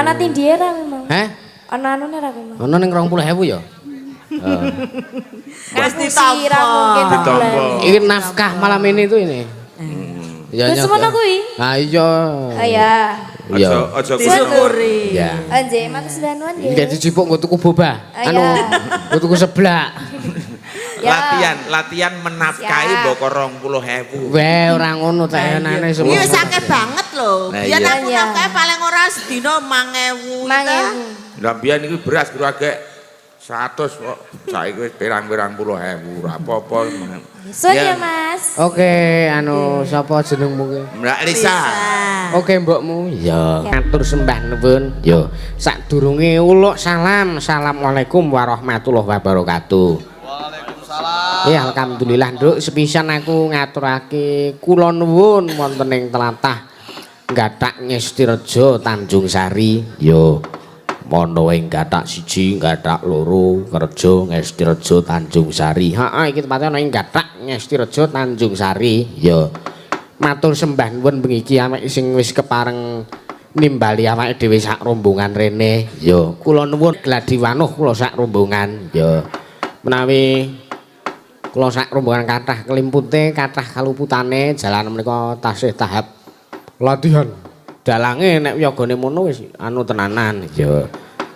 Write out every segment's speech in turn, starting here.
Ana tindhiye ra memang. Heh? Ana anune ra memang. Ono ning 20.000 ya? Wis Ngapusi ra mungkin Ditampa. Ini nafkah malam ini tuh ini. Ya Terus semono kuwi? Ah iya. Oh ya. Iya. Aja aja Disyukuri. Ya. Anjir, matur sembah nuwun nggih. Nggih dijupuk nggo tuku boba. Ah, Anu, iya. nggo tuku seblak. Ya. Latihan, latihan menafkahi Siap. mbok 20.000. Weh, ora ngono tehenane semua. Iya wis akeh banget lho. Nah, Biyen iya. aku Iya. nafkahe paling ora sedina 5.000. 5.000. Lah biyen iki beras kira agek 100 kok. Saiki wis pirang-pirang puluh ewu, ora apa-apa. Sun ya, Mas. Oke, anu sapa jenengmu ki? Mbak Lisa. Oke, mbokmu. Ya. Matur sembah nuwun. Ya. Sadurunge uluk salam. Assalamualaikum warahmatullahi wabarakatuh. Waalaikumsalam. Ya alhamdulillah, Nduk, sepisan aku ngaturake kula nuwun wonten ing tlatah Gathak Ngestirejo Tanjung Sari. Yo. Ana ing Gathak siji, Gathak loro, Kerjo Ngestirejo Tanjung Sari. Heeh, iki tempate ana ing Gathak Ngestirejo Tanjung Sari. Yo. Matur sembah nuwun bengi iki awake sing wis kepareng nimbali awake dhewe sak rombongan rene. Yo, kula nuwun gladi wanuh kula sak rombongan. Yo. Menawi kula sak rombongan kathah kelimpute, kathah kaluputane jalan menika tasih tahap latihan. Dalange nek yogane mono wis anu tenanan. Yo.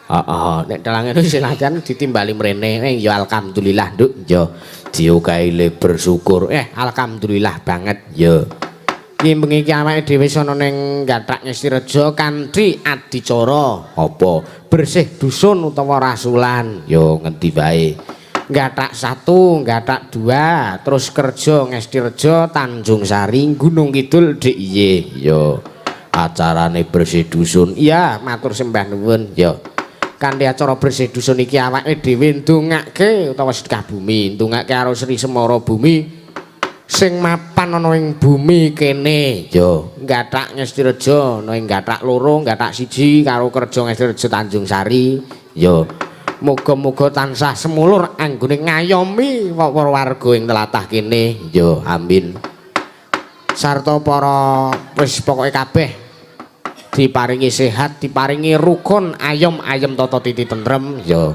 Heeh, nek dalange wis latihan ditimbali mrene. Ya alhamdulillah, Nduk. Yo diokahi le bersyukur. Alhamdulillah banget. Yo. Iki bengi iki awake dhewe sono ning Gathak Ngestirejo kanthi adicara apa bersih dusun utawa rasulan. Yo ngendi wae. Gathak 1, Gathak 2, terus kerja Ngestirejo Tanjung Sari Gunung Kidul DIY. Yo acarane bersih dusun. Iya, matur sembah nuwun. Yo. Kanthi acara bersih dusun iki awake dhewe ndongake utawa sedekah bumi, ndongake karo Sri Semara Bumi sing mapan ana ing bumi kene. Yo, Gathak Ngestirejo ana ing Gathak loro, Gathak siji karo kerja Ngestirejo Tanjung Sari. Yo. Muga-muga tansah semulur anggone ngayomi para warga ing tlatah kene. Yo, amin. Sarta para wis pokoke kabeh diparingi sehat, diparingi rukun, ayom ayem tata titi tentrem. Yo.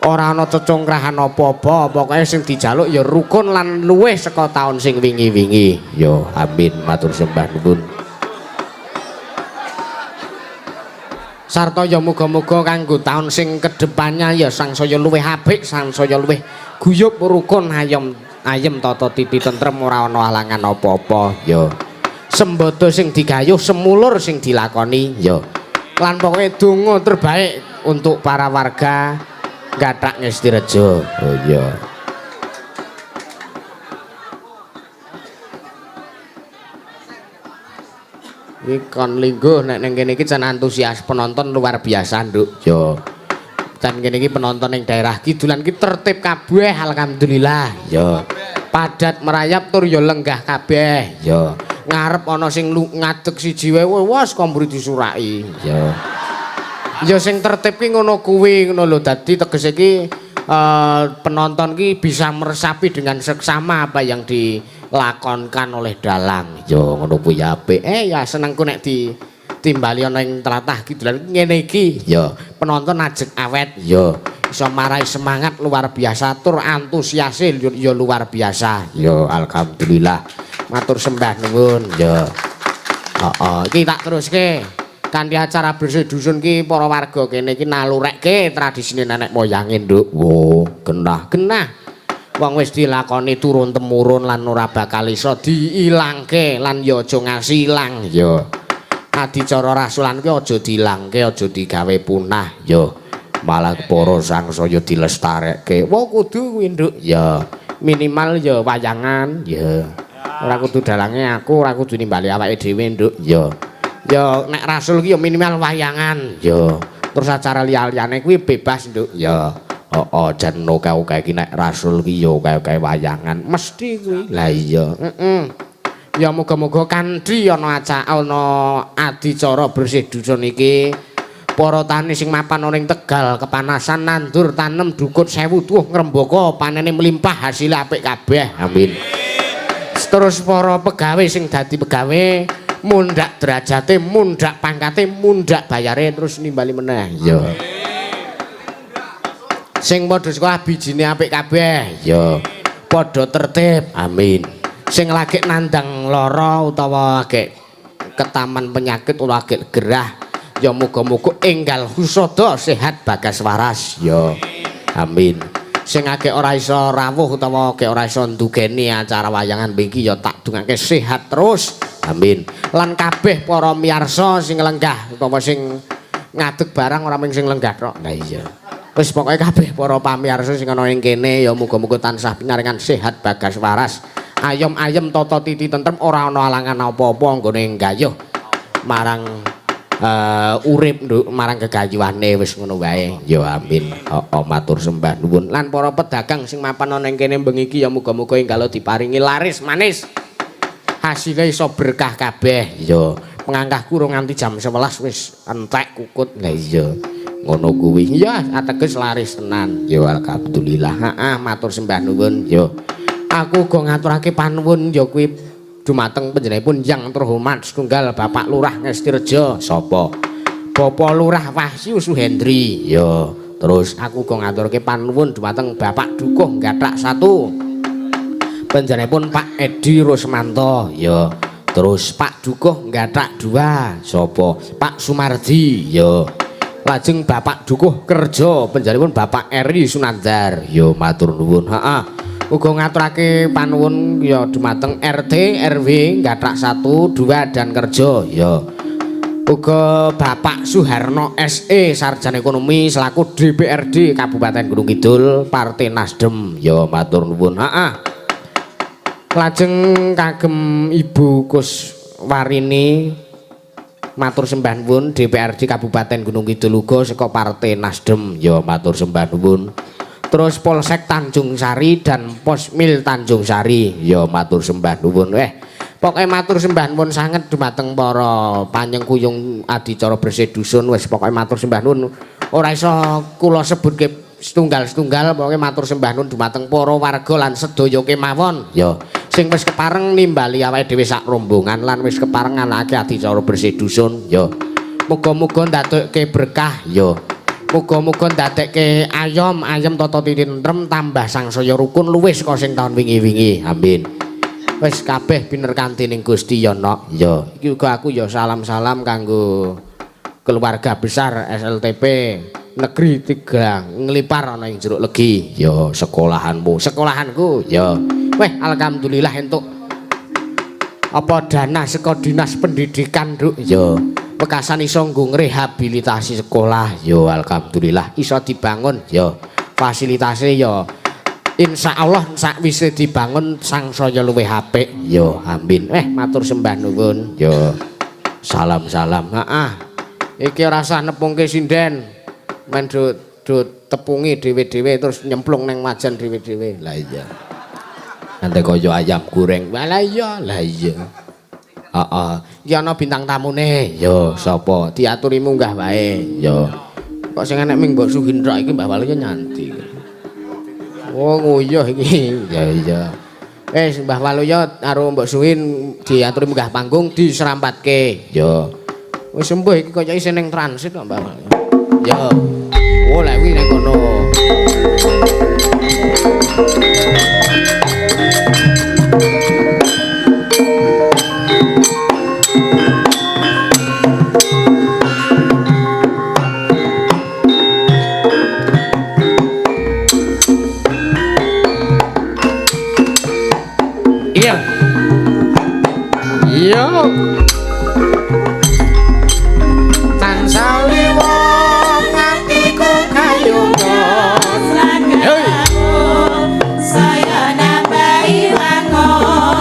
Ora ana cecungkrahan apa-apa, pokoke sing dijaluk ya rukun lan luwih saka taun sing wingi-wingi. Yo, amin, matur sembah nuwun. Sarta ya muga-muga kanggo taun sing kedepannya ya sangsaya luwih apik, sangsaya luwih guyub rukun, ayom ayem tata titi tentrem, ora ana halangan apa-apa. Yo. Sembodo sing digayuh, semulur sing dilakoni. Yo. Lan pokoke donga terbaik untuk para warga Gathak Ngestirejo. Oh iya. Iki kon lingguh nek ning kene iki jan antusias penonton luar biasa, Nduk. Yo. Jan kene iki penonton ning daerah kidulan iki tertib kabeh, alhamdulillah. Yo. Padat merayap tur yo lenggah kabeh. Yo. Ngarep ana sing ngadeg siji wae wes komburi disuraki. Yo. Ya sing tertib ki ngono kuwi ngono lho. Dadi tegese ki penonton ki bisa meresapi dengan seksama apa yang dilakonkan oleh dalang. Yo ngono kuwi apik. Ya senengku nek ditimbali ana ing tlatah kidulan ngene iki. Yo penonton ajeg awet. Yo iso marai semangat luar biasa tur antusiase yo luar biasa. Yo alhamdulillah. Matur sembah nuwun. Yo. Heeh, iki tak teruske. Kanthi acara bersih dusun ki para warga kene iki nalurekke tradisine nenek moyange, Nduk. Wo, genah-genah. Wong wis dilakoni turun temurun lan ora bakal iso diilangke lan ya aja ngasi ilang. Yo. Adicara rasulan ki aja diilangke, aja digawe punah. Yo. Malah para sangsaya dilestarekke. Wo kudu kuwi, Nduk. Ya. Minimal ya wayangan, ya. Ora kudu dalange aku, ora kudu nimbali awake dhewe, Nduk. Ya. Ya nek rasul ki ya minimal wayangan. Ya. Terus acara liya-liyane kuwi bebas, Nduk. Ya. Heeh, jan oke-oke iki nek rasul ki ya oke-oke wayangan. Mesti kuwi. Lah iya. Heeh. Ya muga-muga kanthi ana acara ana adicara bersih dusun iki para tani sing mapan ana ing Tegal kepanasan nandur tanem dukut sewu tuh ngrembaka panene melimpah hasilnya apik kabeh. Amin. Terus para pegawe sing dadi pegawe Mundhak derajate, mundhak pangkate, mundhak bayare terus nimbali meneh. Ya. Sing padha sekolah bijine apik kabeh. Ya. Padha tertib. Amin. Sing lagi nandang lara utawa lagi ketaman penyakit utawa lagi gerah, ya muga-muga enggal husada sehat bagas waras. Ya. Amin. Sing akeh ora iso rawuh utawa akeh ora iso ndugeni acara wayangan iki ya tak dungake sehat terus. Amin. Lan kabeh para miyarsa sing lenggah utawa sing ngadeg barang ora mung sing lenggah tok. Lah iya. Wis pokoke kabeh para pamiyarsa sing ana ing kene ya muga-muga tansah pinaringan sehat bagas waras. Ayem-ayem tata titi tentrem ora ana alangan apa-apa nggone nggayuh marang urip nduk marang gegayuhane wis ngono wae. Ya amin. Heeh, matur sembah nuwun. Lan para pedagang sing mapan ana ing kene bengi iki ya muga-muga enggal diparingi laris manis. Hasile iso berkah kabeh. Ya, pengangkahku urung nganti jam 11 wis entek kukut. Lah iya. Ngono kuwi. Ya, ateges laris tenan. Ya alhamdulillah. Heeh, matur sembah nuwun. Ya. Aku uga ngaturake panuwun ya kuwi dumateng panjenenganipun yang terhormat setunggal Bapak Lurah Ngestirejo sapa? Bapak Lurah Wahyu Suhendri. Ya, terus aku uga ngaturake panuwun dumateng Bapak Dukuh Gathak 1. Panjenenganipun Pak Edi Rusmanto. Ya, terus Pak Dukuh Gathak 2 sapa? Pak Sumardi. Ya. Lajeng Bapak Dukuh Kerja panjenenganipun Bapak Eri Sunandar. Ya, matur nuwun. Heeh. Uga ngaturake panuwun ya dumateng RT, RW Gathak 1, 2 dan Kerja. Ya. Uga Bapak Suharno SE Sarjana Ekonomi selaku DPRD Kabupaten Gunung Kidul Partai Nasdem. Ya matur nuwun. Heeh. Lajeng kagem Ibu Kuswarini matur sembah nuwun DPRD Kabupaten Gunung Kidul uga saka Partai Nasdem. Ya matur sembah nuwun. Terus Polsek Tanjung Sari dan Posmil Tanjung Sari ya matur sembah nuwun. Pokoke matur sembah nuwun sanget dumateng para panyengkuyung adicara bersih dusun. Wis pokoke matur sembah nuwun. Ora iso kula sebutke setunggal-setunggal, pokoke matur sembah nuwun dumateng para warga lan sedaya kemawon. Ya sing wis kepareng nimbali awake dhewe sak rombongan lan wis kepareng nganakake adicara bersih dusun. Ya muga-muga ndadekke berkah. Ya muga-muga ndadekke ayom ayem tata titi tentrem tambah sangsaya rukun luwih saka sing taun wingi-wingi. Amin. Wis kabeh binerkanti ning Gusti ya nok. Ya iki uga aku ya salam-salam kanggo keluarga besar SLTP Negeri 3 Nglipar ana ing Jeruk Legi. Ya sekolahanmu, sekolahanku. Ya weh alhamdulillah entuk apa dana saka Dinas Pendidikan, Nduk. Ya wekasan iso nggo ngrehabilitasi sekolah. Ya alhamdulillah iso dibangun. Ya fasilitasnya ya insyaallah sakwise dibangun sangsaya luwih apik. Ya amin. Matur sembah nuwun. Ya salam-salam. Heeh. Iki ora usah nepungke sinden. Men do tepungi dhewe-dhewe terus nyemplung nang wajan dhewe-dhewe. Lah iya. Nanti kaya ayam goreng. Lah iya, lah iya. Heeh. Iki ana bintang tamune. Ya sapa? Diaturi munggah wae. Ya. Kok sing enek ming mbok Suhin tok iki Mbah Waluyo nyanti. Oh nguyuh iki. Ya iya. Mbah Waluyo karo Mbok Suhin diaturi munggah panggung diserampatke. Ya. Wis sembuh iki kaya isih ning transit kok Mbah Waluyo. Ya. Oh lha kuwi ning kono. Iya. Iya. Tansah liwa atiku kayungan. Saya nambahi lakon.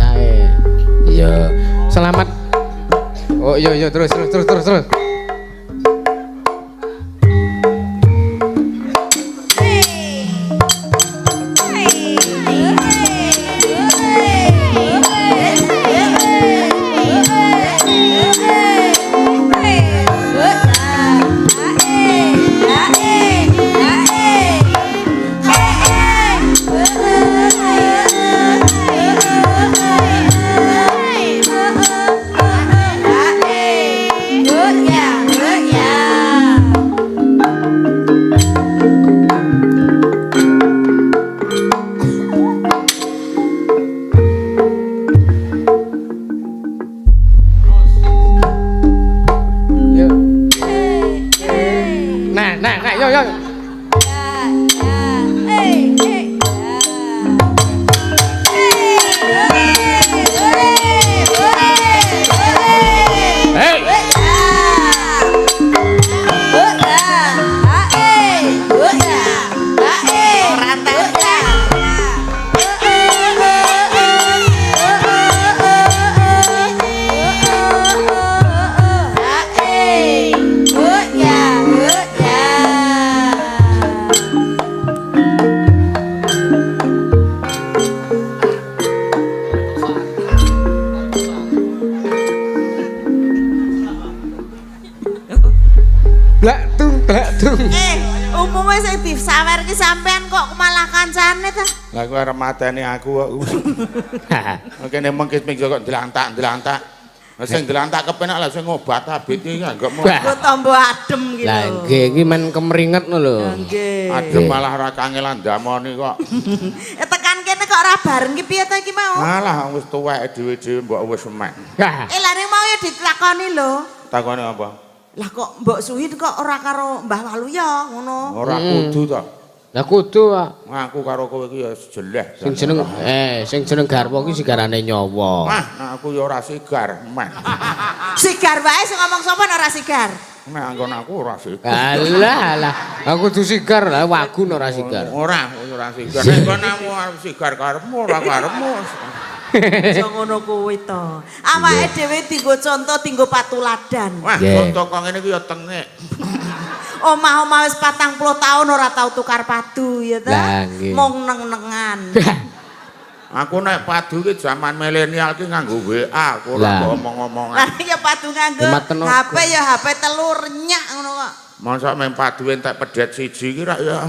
Ae. Iya. Selamat. Oh iya iya terus terus terus terus terus. Yo. Nah, nah, nah, yo yo. Hey. Ora entek. Blak tung blak tung. Eh, umumnya sing disawer ki sampean kok malah kancane ta? Lah kowe arep mateni aku kok. Kene mengkis-mengkis kok dlantak-dlantak. Lah sing dlantak kepenak lah sing ngobat abit iki anggapmu. Wah. Nggo tombo adem ki Lah lho. nggih iki men kemringet ngono lho. Nggih. Adem malah ora kangelan ndamoni kok. Eh tekan kene kok ora bareng ki piye ta iki mau? Alah wis tuwek dhewe-dhewe mbok wis semek. Wah. Eh lah ning mau ya ditakoni lho. Takone apa? Lah kok Mbok Suhin kok ora karo Mbah Waluya ngono. Ora kudu to. Lah kudu kok. Aku karo kowe iki ya jeleh. Sing jeneng sing jeneng garwa ki sigarane nyawa. Wah, nek aku ya ora sigar, meh. Sigar wae sing ngomong sapa nek ora sigar. Nek anggon aku ora sigar. Alah alah, aku kudu sigar lah wagun ora sigar. Ora, ora sigar. Nek nggon aku arep sigar karepmu ora karepmu. Aja ngono kuwi to. Awake dhewe dienggo conto, dienggo patuladan. Wah, Nggih. conto kok ngene iki ya tengik. Omah-omah wis 40 tahun ora tau tukar padu ya ta. Lah, nggih. Mung neng-nengan. Aku nek padu iki jaman milenial ki nganggo WA, aku ora Lah. mbok omong-omongan. Lah ya padu nganggo Hemat tenaga. HP ya HP telur nyak ngono kok. Mosok meng padu entek pedet siji ki rak ya.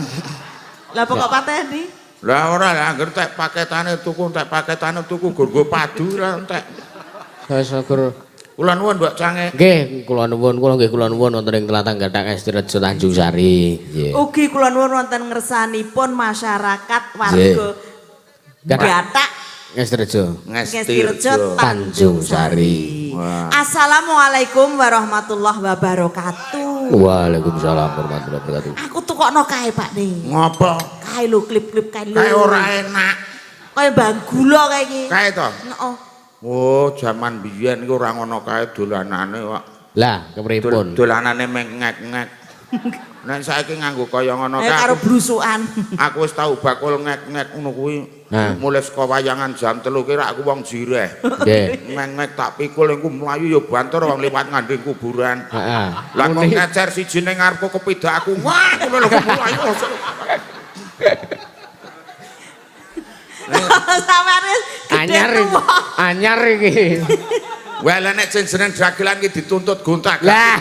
Lah pokok pateni. Lah ora lah angger tek paketane tuku, entek paketane tuku nggo nggo padu lah entek. Saya syukur. Kula nuwun Mbok Cange. Nggih, kula nuwun, kula nggih kula nuwun wonten ing tlatah Gathak Ngestirejo Tanjung Sari. Nggih. Ugi kula nuwun wonten ngersanipun masyarakat warga Gathak Gathak Ngestirejo. Ngestirejo Tanjung Sari. Wah. Assalamualaikum warahmatullahi wabarakatuh. Waalaikumsalam warahmatullahi wabarakatuh. Aku tukokno kae Pak nih. Ngopo? Kae lho klip-klip kae lho. Kae ora enak. Kae bang gula kae iki. Kae to? Heeh. Oh, jaman biyen iku ora ngono kae dolanane kok. Lah, kepripun? Dolanane meng ngek-ngek. Nek saiki nganggo kaya ngono Eh kae. karo blusukan. Aku wis tau bakul ngek-ngek ngono kuwi. Nah. Mulih saka wayangan jam 3 ki rak aku wong jireh. Nggih. Ngek-ngek tak pikul engko mlayu ya banter wong liwat nganding kuburan. Heeh. Lah kok ngecer siji ning ngarepku kepidak aku. Wah, ngono lho mlayu. Sampeyan wis gede Anyar iki. tuwa. Anyar iki. Wah, lah nek jeneng dagelan ki dituntut gontak. Lah.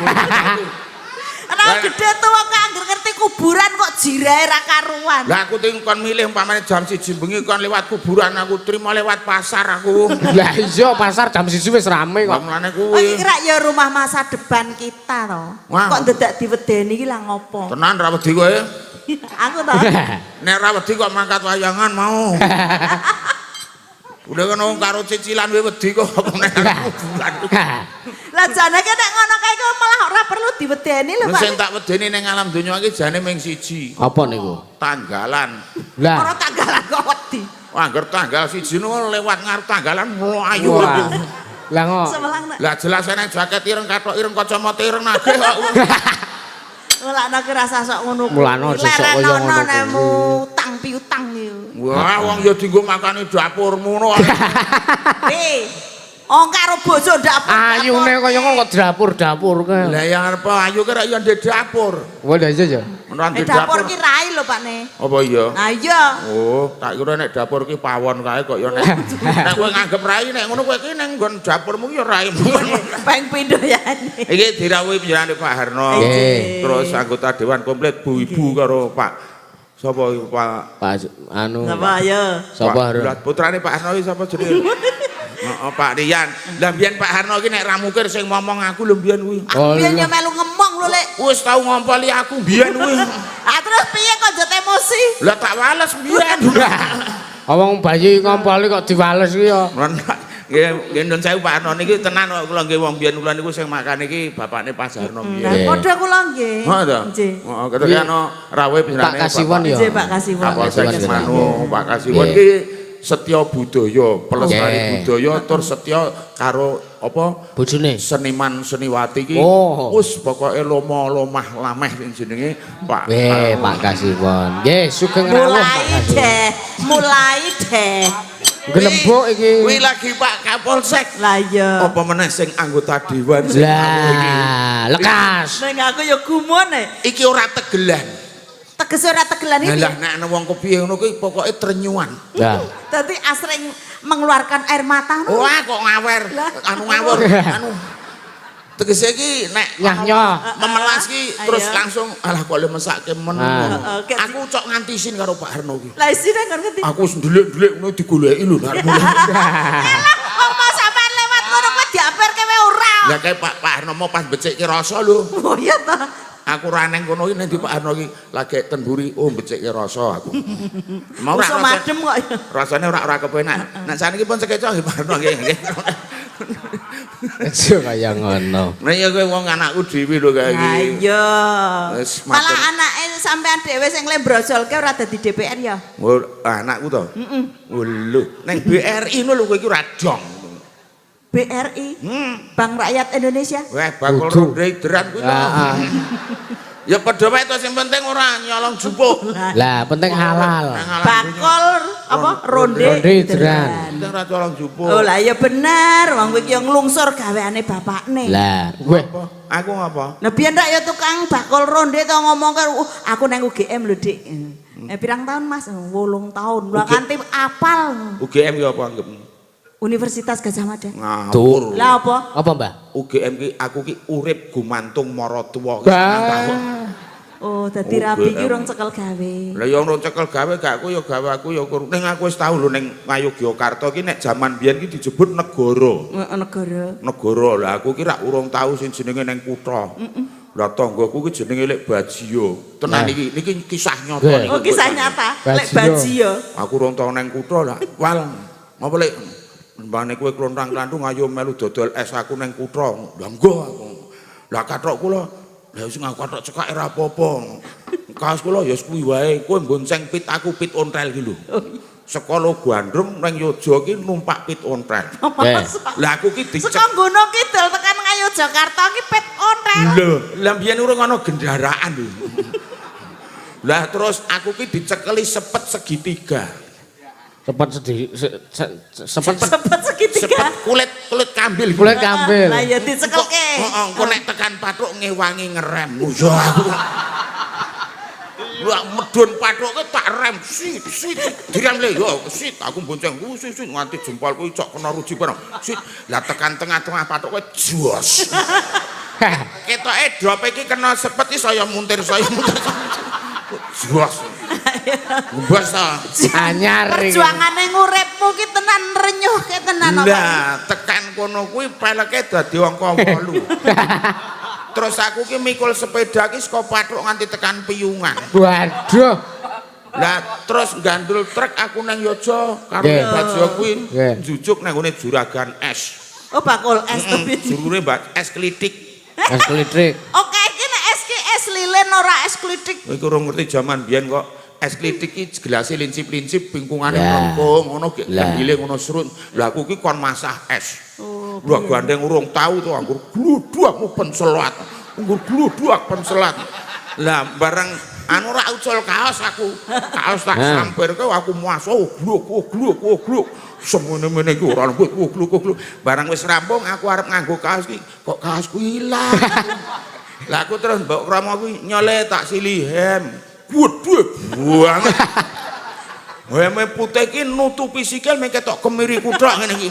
Nek gede tuwa kok angger ngerti kuburan kok jirahe ra karuan. Lah aku ting kon milih umpamane jam 1 bengi kon lewat kuburan aku trimo lewat pasar aku. Lah iya pasar jam 1 wis rame Lah kok. mulane Oh iki kuwi. rak ya rumah masa depan kita to. Wah. Kok ndedak diwedeni iki lah ngopo? Tenan ra wedi kowe. Aku to. Nek ra wedi kok mangkat wayangan mau. Udah kono karo cicilan kowe wedi kok apa nek kuburan. Lah jane ki nek ngono kae kok malah ora perlu diwedeni lho Pak. Sing tak wedeni ning alam donya iki jane ming siji, Apa niku? tanggalan. Lah. Ora tanggalan kok wedi. Wah, angger tanggal siji niku lewat ngarep tanggalan mlayu. Wah. Lah kok. Semelang nek Lah jelas enek jaket ireng kathok ireng kacamata ireng nagih kok. Mulane ki rasa sok ngono kuwi. Mulane aja sok kaya ngono kuwi. Nemu utang piutang yo. Wah, wong ya dienggo makani dapurmu ngono. Eh, wong karo bojo dapur. Ayune kaya ngono kok dapur-dapur kae. Lah yang arep ayu ki ra ya ndek dapur. Wah, iya ya. Ora Eh ndek dapur. dapur ki rai lho Pak Ne. Apa iya? Nah iya. Oh, tak kira nek dapur ki pawon kae kok ya nek. Nek kowe nganggep rai nek ngono kowe ki ning nggon dapurmu ki ya raimu. Peng pindho ya. Iki dirawuhi panjenengane Pak Harno. Nggih. Terus anggota dewan komplit Bu Ibu karo Pak sapa iki Pak Pak anu. Sapa ayo? Sapa Pak Harno? Lah, putrane Pak Harno iki sapa jenenge? Heeh, Pak Rian. Lah mbiyen Pak Harno iki nek ra mukir sing ngomong aku lho mbiyen kuwi. Oh, Biyen iya. yo melu ngemong lho Lek. Wis tau ngompoli aku mbiyen kuwi. Ah terus piye kok njot emosi? Lah tak wales mbiyen. Wong bayi ngompoli kok diwales kuwi ya. Nggih, nggih nun sewu Pak Harno niki tenan kok kula nggih wong biyen kula niku sing makan iki bapakne Pak Harno Lah mbiyen. Nggih. padha kula nggih. Heeh ta? Nggih. Heeh, ketok ana rawuhe panjenengane Pak Kasiwon ya. Nggih Pak Kasiwon. Kapolsek Kasiwon Semanu, Pak Kasiwon Nggih. ki setya budaya, pelestari Nggih. budaya tur setya karo apa Bojone. seniman seniwati ki Oh. wis pokoke lomo-lomah lameh sing jenenge Pak. Nggih, Pak Kasiwon. Nggih, sugeng rawuh Pak Mulai Kasiwon. deh, mulai deh. Gelembuk iki. Kuwi lagi Pak Kapolsek. Lah iya. Apa meneh sing anggota dewan sing anu iki. Lah, lekas. Ning aku ya gumun e. Iki ora tegelan. Tegese ora tegelan iki. Lah nek ana wong kepiye ngono kuwi pokoke trenyuan. Lah, Dadi asring mengeluarkan air mata. ngono. Wah kok ngawer, anu ngawur, anu. Tegese iki nek Nyah nyoh. memelas ki terus Ayo. langsung alah kok le mesake men. Ah. Heeh, kayak Aku cok nganti isin karo Pak Harno ki. Lah isine kon ngerti. Aku wis ndelik-ndelik ngono digoleki lho nek mulih. Elah, wong mau sampean lewat ngono kuwi diapirke wae ora. Lah kae Pak Pak Harno mau pas becikke rasa lho. Oh iya ta. Aku ora neng kono iki ning di Pak Harno iki lagi ten mburi oh becikke rasa aku. Mau ora Usum rasa- adem kok. rasane ora ora kepenak. Nek saniki pun sekeca nggih Pak Harno nggih. nggih. Aja kaya ngono. Nah ya kowe wong anakku dhewe lho kae Lah iki. iya. Wis, Malah matur. anake sampean dhewe sing le brojolke ora dadi DPR ya. Oh, anakku to? Heeh. Lho, neng BRI ngono lho kowe iki ora dong. BRI, Bank Rakyat Indonesia. Weh, bakul Kudu. ronde ideran kuwi to. Ah, ah. Ya padha wae to sing penting ora nyolong jupuk. Lah, penting halal. Nang alam Bakul apa ronde Ronde ideran. Penting ora nyolong jupuk. Oh lah ya bener, wong kuwi ki yo nglungsur gaweane bapakne. Lah, weh, Apa? Aku ngapa? Lah biyen rak ya tukang bakul ronde to ngomong karo aku nang UGM lho, Dik. Eh pirang tahun Mas? 8 tahun. Lah kanthi apal UGM ki apa anggap? Universitas Gajah Mada. Ngawur. Lah apa? Apa, Mbah? UGM ki aku ki urip gumantung maratuwa ki seneng tahun. Oh, dadi rabi ki UGM. urung cekel gawe. Lah ya ora cekel gawe gak aku ya gawe aku ya kur. Ning aku wis tau lho ning Ngayogyakarta ki nek jaman biyen ki disebut negara. Heeh, negara. Negara lah aku ki rak urung tau sing jenenge ning kutha. Lah tanggaku ki jenenge Lek Bajio. Tenan Nah. iki niki kisah nyata Nggih. niki. Oh, kisah nyata. Lek Bajio. Bajio. Aku urung tau neng kutha lah. Wal, ngopo Lek? Mbane kowe klontang-klantung ayo melu dodol es aku neng kutha. Lah nggo aku. Lah kathok kula, lah sing aku kathok cekake ora apa-apa. Kaos kula ya kuwi wae, kowe nggonceng pit aku pit ontel ki lho. Sekolah Gandrung neng Yogya ki numpak pit ontel. Eh. Lah aku ki dicek Saka Gunung Kidul tekan Ngayogyakarta ki pit ontel. Lho, lah mbiyen urung ana gendaraan lho. Lah terus aku ki dicekeli sepet segitiga. Sepet sedih, sepet Sepet segitiga. Sepet kulit kulit kambil. kulit kambil. Lah ya dicekelke. Heeh, engko nek tekan pathuk ngewangi ngerem. Oh ya aku. Wah, medun pathuke tak rem sit sit direm le yo sit aku bonceng ku sit sit nganti jempolku cok kena ruji bareng. Sit. Lah tekan tengah-tengah pathuke jos. Ketoke drop iki kena sepet iki saya muntir saya muntir. Jos. Bos ta. Anyar iki. Perjuangane nguripmu ki tenan renyuhke tenan apa? Lah, tekan kono kuwi peleke dadi angka 8. Terus aku ki mikul sepeda ki saka pathuk nganti tekan piyungan. Waduh. Lah terus gandul truk aku nang Yojo karo Nggih. Bajo kuwi Nggih. njujuk nang ngone juragan es. Oh bakul es to piye? Jurune Mbak es klitik. Es klitrik. Oke iki nek es ki es lilin ora es klitik. Kowe iki urung ngerti jaman biyen kok es klitik ki gelase lincip-lincip bingkungane Lah. mlengkung ngono ge Lah. kendile ngono serut. Lah aku ki kon masah es. Oh, Lah gandeng urung tau to anggur gluduak penselat. Anggur gluduak penselat. Lah bareng anu ora ucul kaos aku. Kaos tak sampirke aku masuk gluk gluk gluk. Semene-mene iki ora gluk gluk gluk. Bareng wis rampung aku arep nganggo kaos iki, kok kaosku ilang. Lah aku terus mbok krama kuwi nyole tak sili hem. Gedhe banget. Heme putih iki nutupi sikil mek ketok kemiri kuthok ngene iki.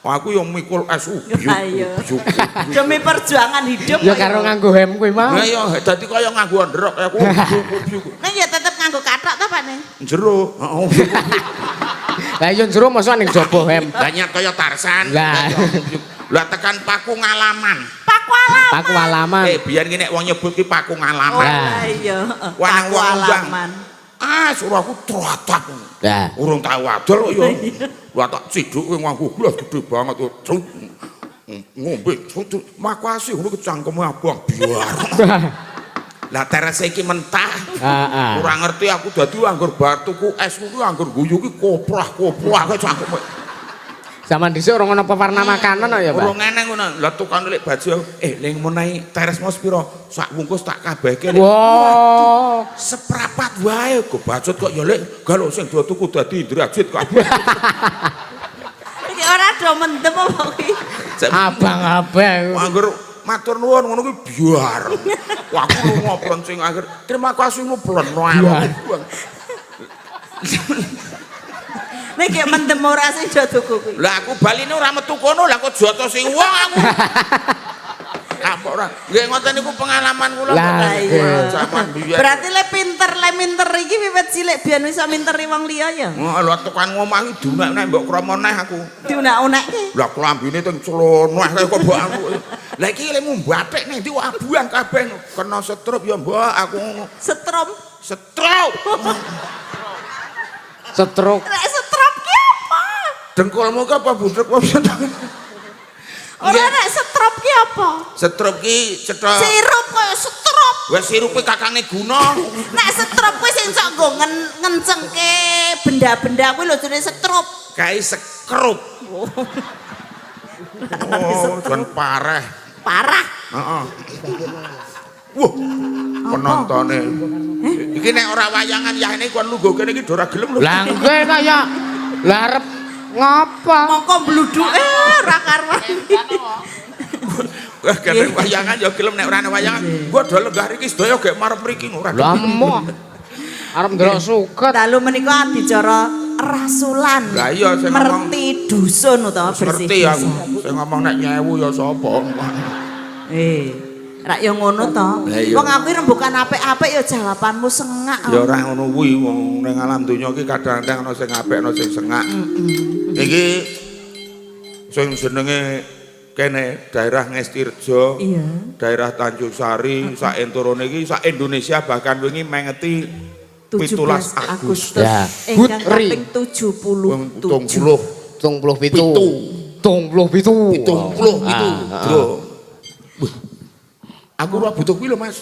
Aku yo mikul es Ayo. Demi perjuangan hidup. Ya karo nganggo hem kuwi mau. Lah ya dadi kaya nganggo ndrok aku. Ning ya tetep nganggo kathok ta, Pak Ning? Jero. Heeh. Lah iya jero mosok ning jaba hem. Lah nyat kaya Tarsan. Lah. Lah tekan Paku Ngalaman. Paku Alaman. Paku Alaman. Eh biyen ki nek wong nyebut ki Paku Oh, Ngalaman. Lah. iya. Wah, nang Paku wong undang. Alaman. Ah, suruh aku tratap. Lah. Urung tau adol kok ya. Lah tak ciduk kowe nganggo gelas gede banget. Cuk. Ngombe, cuk. Makasih ngono kecangkeme abang biar. Lah terese iki mentah. Heeh. Ora ngerti aku dadi anggur bar tuku es kuwi anggur guyu ki koprah-koprah kok cangkeme. Zaman dhisik ora ono pewarna makanan kok ya, Pak. Urung eneng ngono. Lah tukang lek baju ning menawi teres mos pira? Sak bungkus tak kabehke. Lek. Wah. Seprapat wae kok bacut kok ya lek galo sing do tuku dadi Indrajit kabeh. Iki ora do mendem apa kuwi? Abang-abang. Anggur matur nuwun ngono kuwi biar. Wah aku lunga plencing akhir. Terima kasih mu pleno. Nek gek mendem ora sing do tuku kuwi. Lah aku baline ora metu kono, lah kok joto sing wong aku. Kapok ora. Nggih ngoten niku pengalaman kula. Lah, iya. Zaman biyen. Berarti le pinter, le minter iki wiwit cilik biyen iso minteri wong liya ya. Oh, lho tekan ngomah iki diunek-unek mbok krama neh aku. Diunek-unekke. Lah klambine teng celana kaya kok mbok aku. Lah iki lemu bathik ning ndi abuang kabeh kena setrup ya mbok aku ngono. Setrum. Setrup. Stroke. Nek setrum ki apa? Dengkulmu ki apa budrek apa? Ora nek setrum ki apa? Setrup ki cetha. Sirup koyo setrup. Wes sirupe kakange guna. Nek setrup kuwi sing sok nggo ngencengke benda-benda kuwi lho jenenge setrup. Kae sekrup. Oh, jan parah. Parah. Heeh. Wah, penontone. Iki nek ora wayangan yahene kon lungguh kene iki ora gelem lho. Lah nggih kok ya. Lah arep ngapa? Mongko mbluduke ora karuan. Wah, kene wayangan ya gelem nek ora ana wayangan. Gua do lenggah riki sedaya gek marep mriki ora. Lah emoh. Arep ndelok suket. Dalu menika adicara rasulan. Lah iya, sing ngomong- merti dusun utawa bersih. Ngerti aku. Sing ngomong nek nyewu ya sapa. Rak ya ngono to. Lah iya. Wong aku rembukan apik-apik ya jawabanmu sengak. Ya ora ngono kuwi wong ning alam donya iki kadang-kadang ana sing apik ana sing sengak. Iki sing jenenge kene daerah Ngestirejo, Iya. daerah Tanjung Sari, sak enturune iki sak Indonesia bahkan wingi mengeti 17 Agustus. Ya. Ingkang Putri. kaping 77. 77. 77. 77. 77. Ah, Bro. Wih. Aku ora butuh kuwi lho, Mas.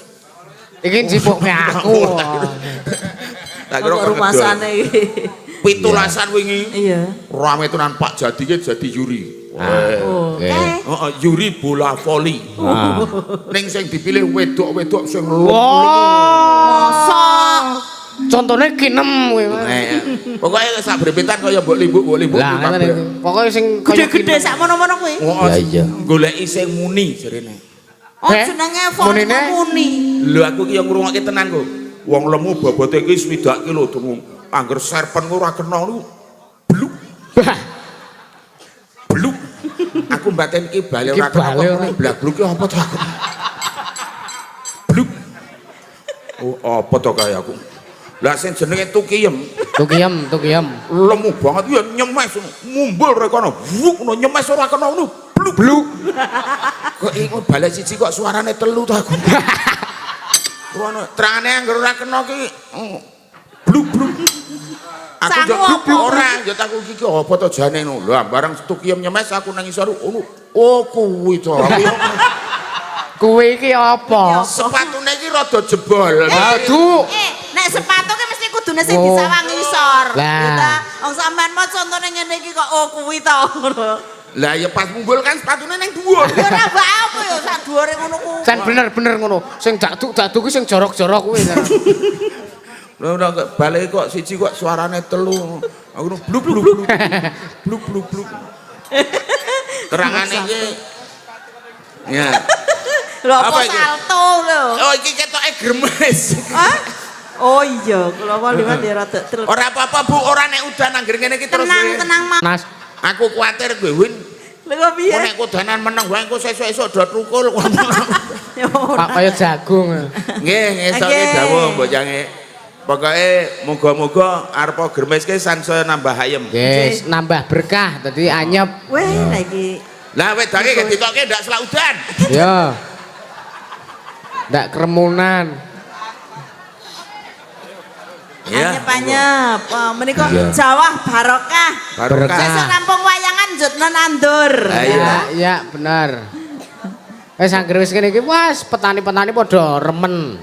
Iki jipuke aku. Tak kira Kok rumasane iki. Pitulasan wingi. Iya. Rame tenan Pak Jadi ki jadi Yuri. Oh, Oke. kae. Heeh, Yuri bola voli. Ah. Ning sing dipilih wedok-wedok sing lemu. Wah. Mosok. Contone kinem kuwi. Mas. Pokoke sak brebetan kaya mbok limbuk-mbok limbuk. Lah ngene iki. Pokoke sing kaya Gede-gede sak mono-mono kuwi. Heeh. Lah iya. Goleki sing muni jarene. Oh, Eh, jenenge voli munine? muni. Lho aku ki yo ngrungokke tenan kok. Wong lemu bobote iki 60 kilo dungu. Angger serpen ora kena niku bluk bluk. Aku mbaten iki bale Iki ora kena bale kok ora. blak bluk ki apa to aku. Bluk. Oh, apa to kaya aku. Lah sing jenenge Tukiyem, Tukiyem, tukiyem. lemu banget ya nyemes mumbul rekono. Wuk ngono nyemes ora kena ngono. Bluk bluk. Kok iku bale siji kok suarane telu to aku. Rono terangane angger ora kena ki bluk bluk. Aku yo Sangu apa? ora, yo tak iki ki apa to jane ngono. Lah bareng Tukiyem nyemes aku nang isor ngono. Oh kuwi to. Aku yo Kuwi iki apa? sepatune iki rada jebol. Aduh. Nek sepatu ki mesti kudune sing Oh. disawang ngisor. Lah. Ya ta? Wong sampean mau contone ngene iki kok oh kuwi to ngono. Lah ya pas munggul kan sepatune ning dhuwur. Ya ora mbak apa ya sak dhuwure ngono ku. Jan bener-bener ngono. Sing dakduk-dakduk kuwi sing jorok-jorok kuwi. Lho ora balik kok siji kok suarane telu. Aku nu bluk bluk bluk. Bluk bluk bluk. Terangane iki. Ya. Lho apa Apa iki? salto lho. Oh iki ketoke gremes. Hah? Oh iya, kula mau liwat ya rada truk. Ora apa-apa Bu, ora nek udan angger ngene iki terus. Tenang, kowe. tenang, Mas. Mas, Aku kuwatir kowe Win. Lho kok piye? Kok nek kudanan meneng wae engko sesuk-esuk do tukul. Ya ora. Pak kaya jagung. Nggih, ngesoke Nggih. dawuh mbok jange. Pokoke muga-muga arepa gremes ki sansaya nambah ayem. Yes, nambah berkah dadi anyep. Weh, lagi. Lah wedange ge ditoke ndak selak udan. Ya. Ndak kremunan. Iya. Anyep-anyep. Oh, menika Iya. Jawah barokah. Barokah. Sesuk rampung wayangan njutno nandur. Lah, iya. Ya, ya bener. Wis anggere wis kene iki wes petani-petani padha remen.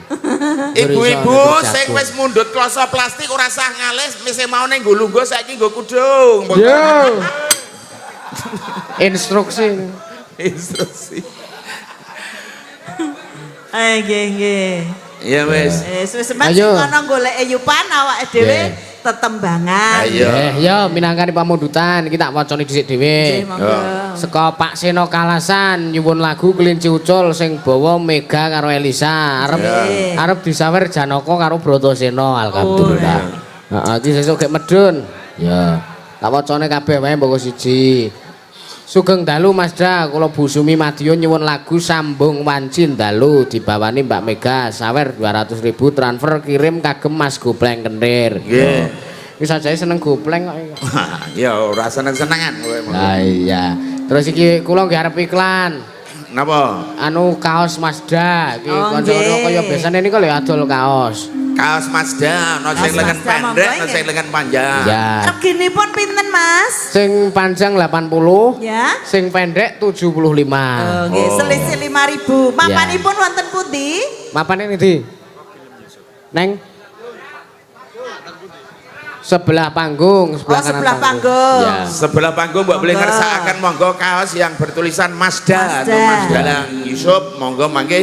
Ibu-ibu sing wis mundhut kloso plastik ora sah ngalis, misi maune nggo lungguh saiki nggo kudung. Yo. Instruksi. Instruksi. Eh, nggih, nggih. Iya wis. Wis semen sing Ayo. kono goleke yupan awake dhewe Nggih. tetembangan. Ayo. Eh, yo minangkani pamundutan iki tak wacane dhisik dhewe. Nggih, monggo. Saka Pak Seno Kalasan nyuwun lagu Kelinci Ucul sing bawa Mega karo Elisa. Arep Nggih. arep disawer Janaka karo Bratasena alhamdulillah. Heeh, iki sesuk gek medun. Ya. Tak wacane kabeh wae mboko siji. Sugeng dalu Mas Da, kula Bu Sumi Madiun nyuwun lagu Sambung Wanci Dalu dibawani Mbak Mega sawer 200.000 transfer kirim kagem Mas Gopleng Kentir. Nggih. Wis ajae seneng gopleng kok. iki. Ya ora seneng-senengan kowe. Lah iya. Terus iki kula nggih arep iklan. Napa? Anu kaos Mazda iki Oh, kanca-kanca nggih. kaya biasane niku lho adol kaos. Kaos Mazda ana sing Kaos lengan Mazda, monggo, pendek, ana nggih. sing lengan panjang. Ya. Reginipun pinten, Mas? Sing panjang 80, Ya. sing pendek 75. Oh, nggih, Oh. selisih 5.000. Mapanipun wonten pundi? Mapane ndi? Neng sebelah panggung, sebelah Oh, kanan sebelah panggung. Ya. Sebelah panggung mbok boleh Monggo. ngersakaken monggo kaos yang bertulisan Mazda atau Mazda. Mas Dalang Yusuf, monggo mangke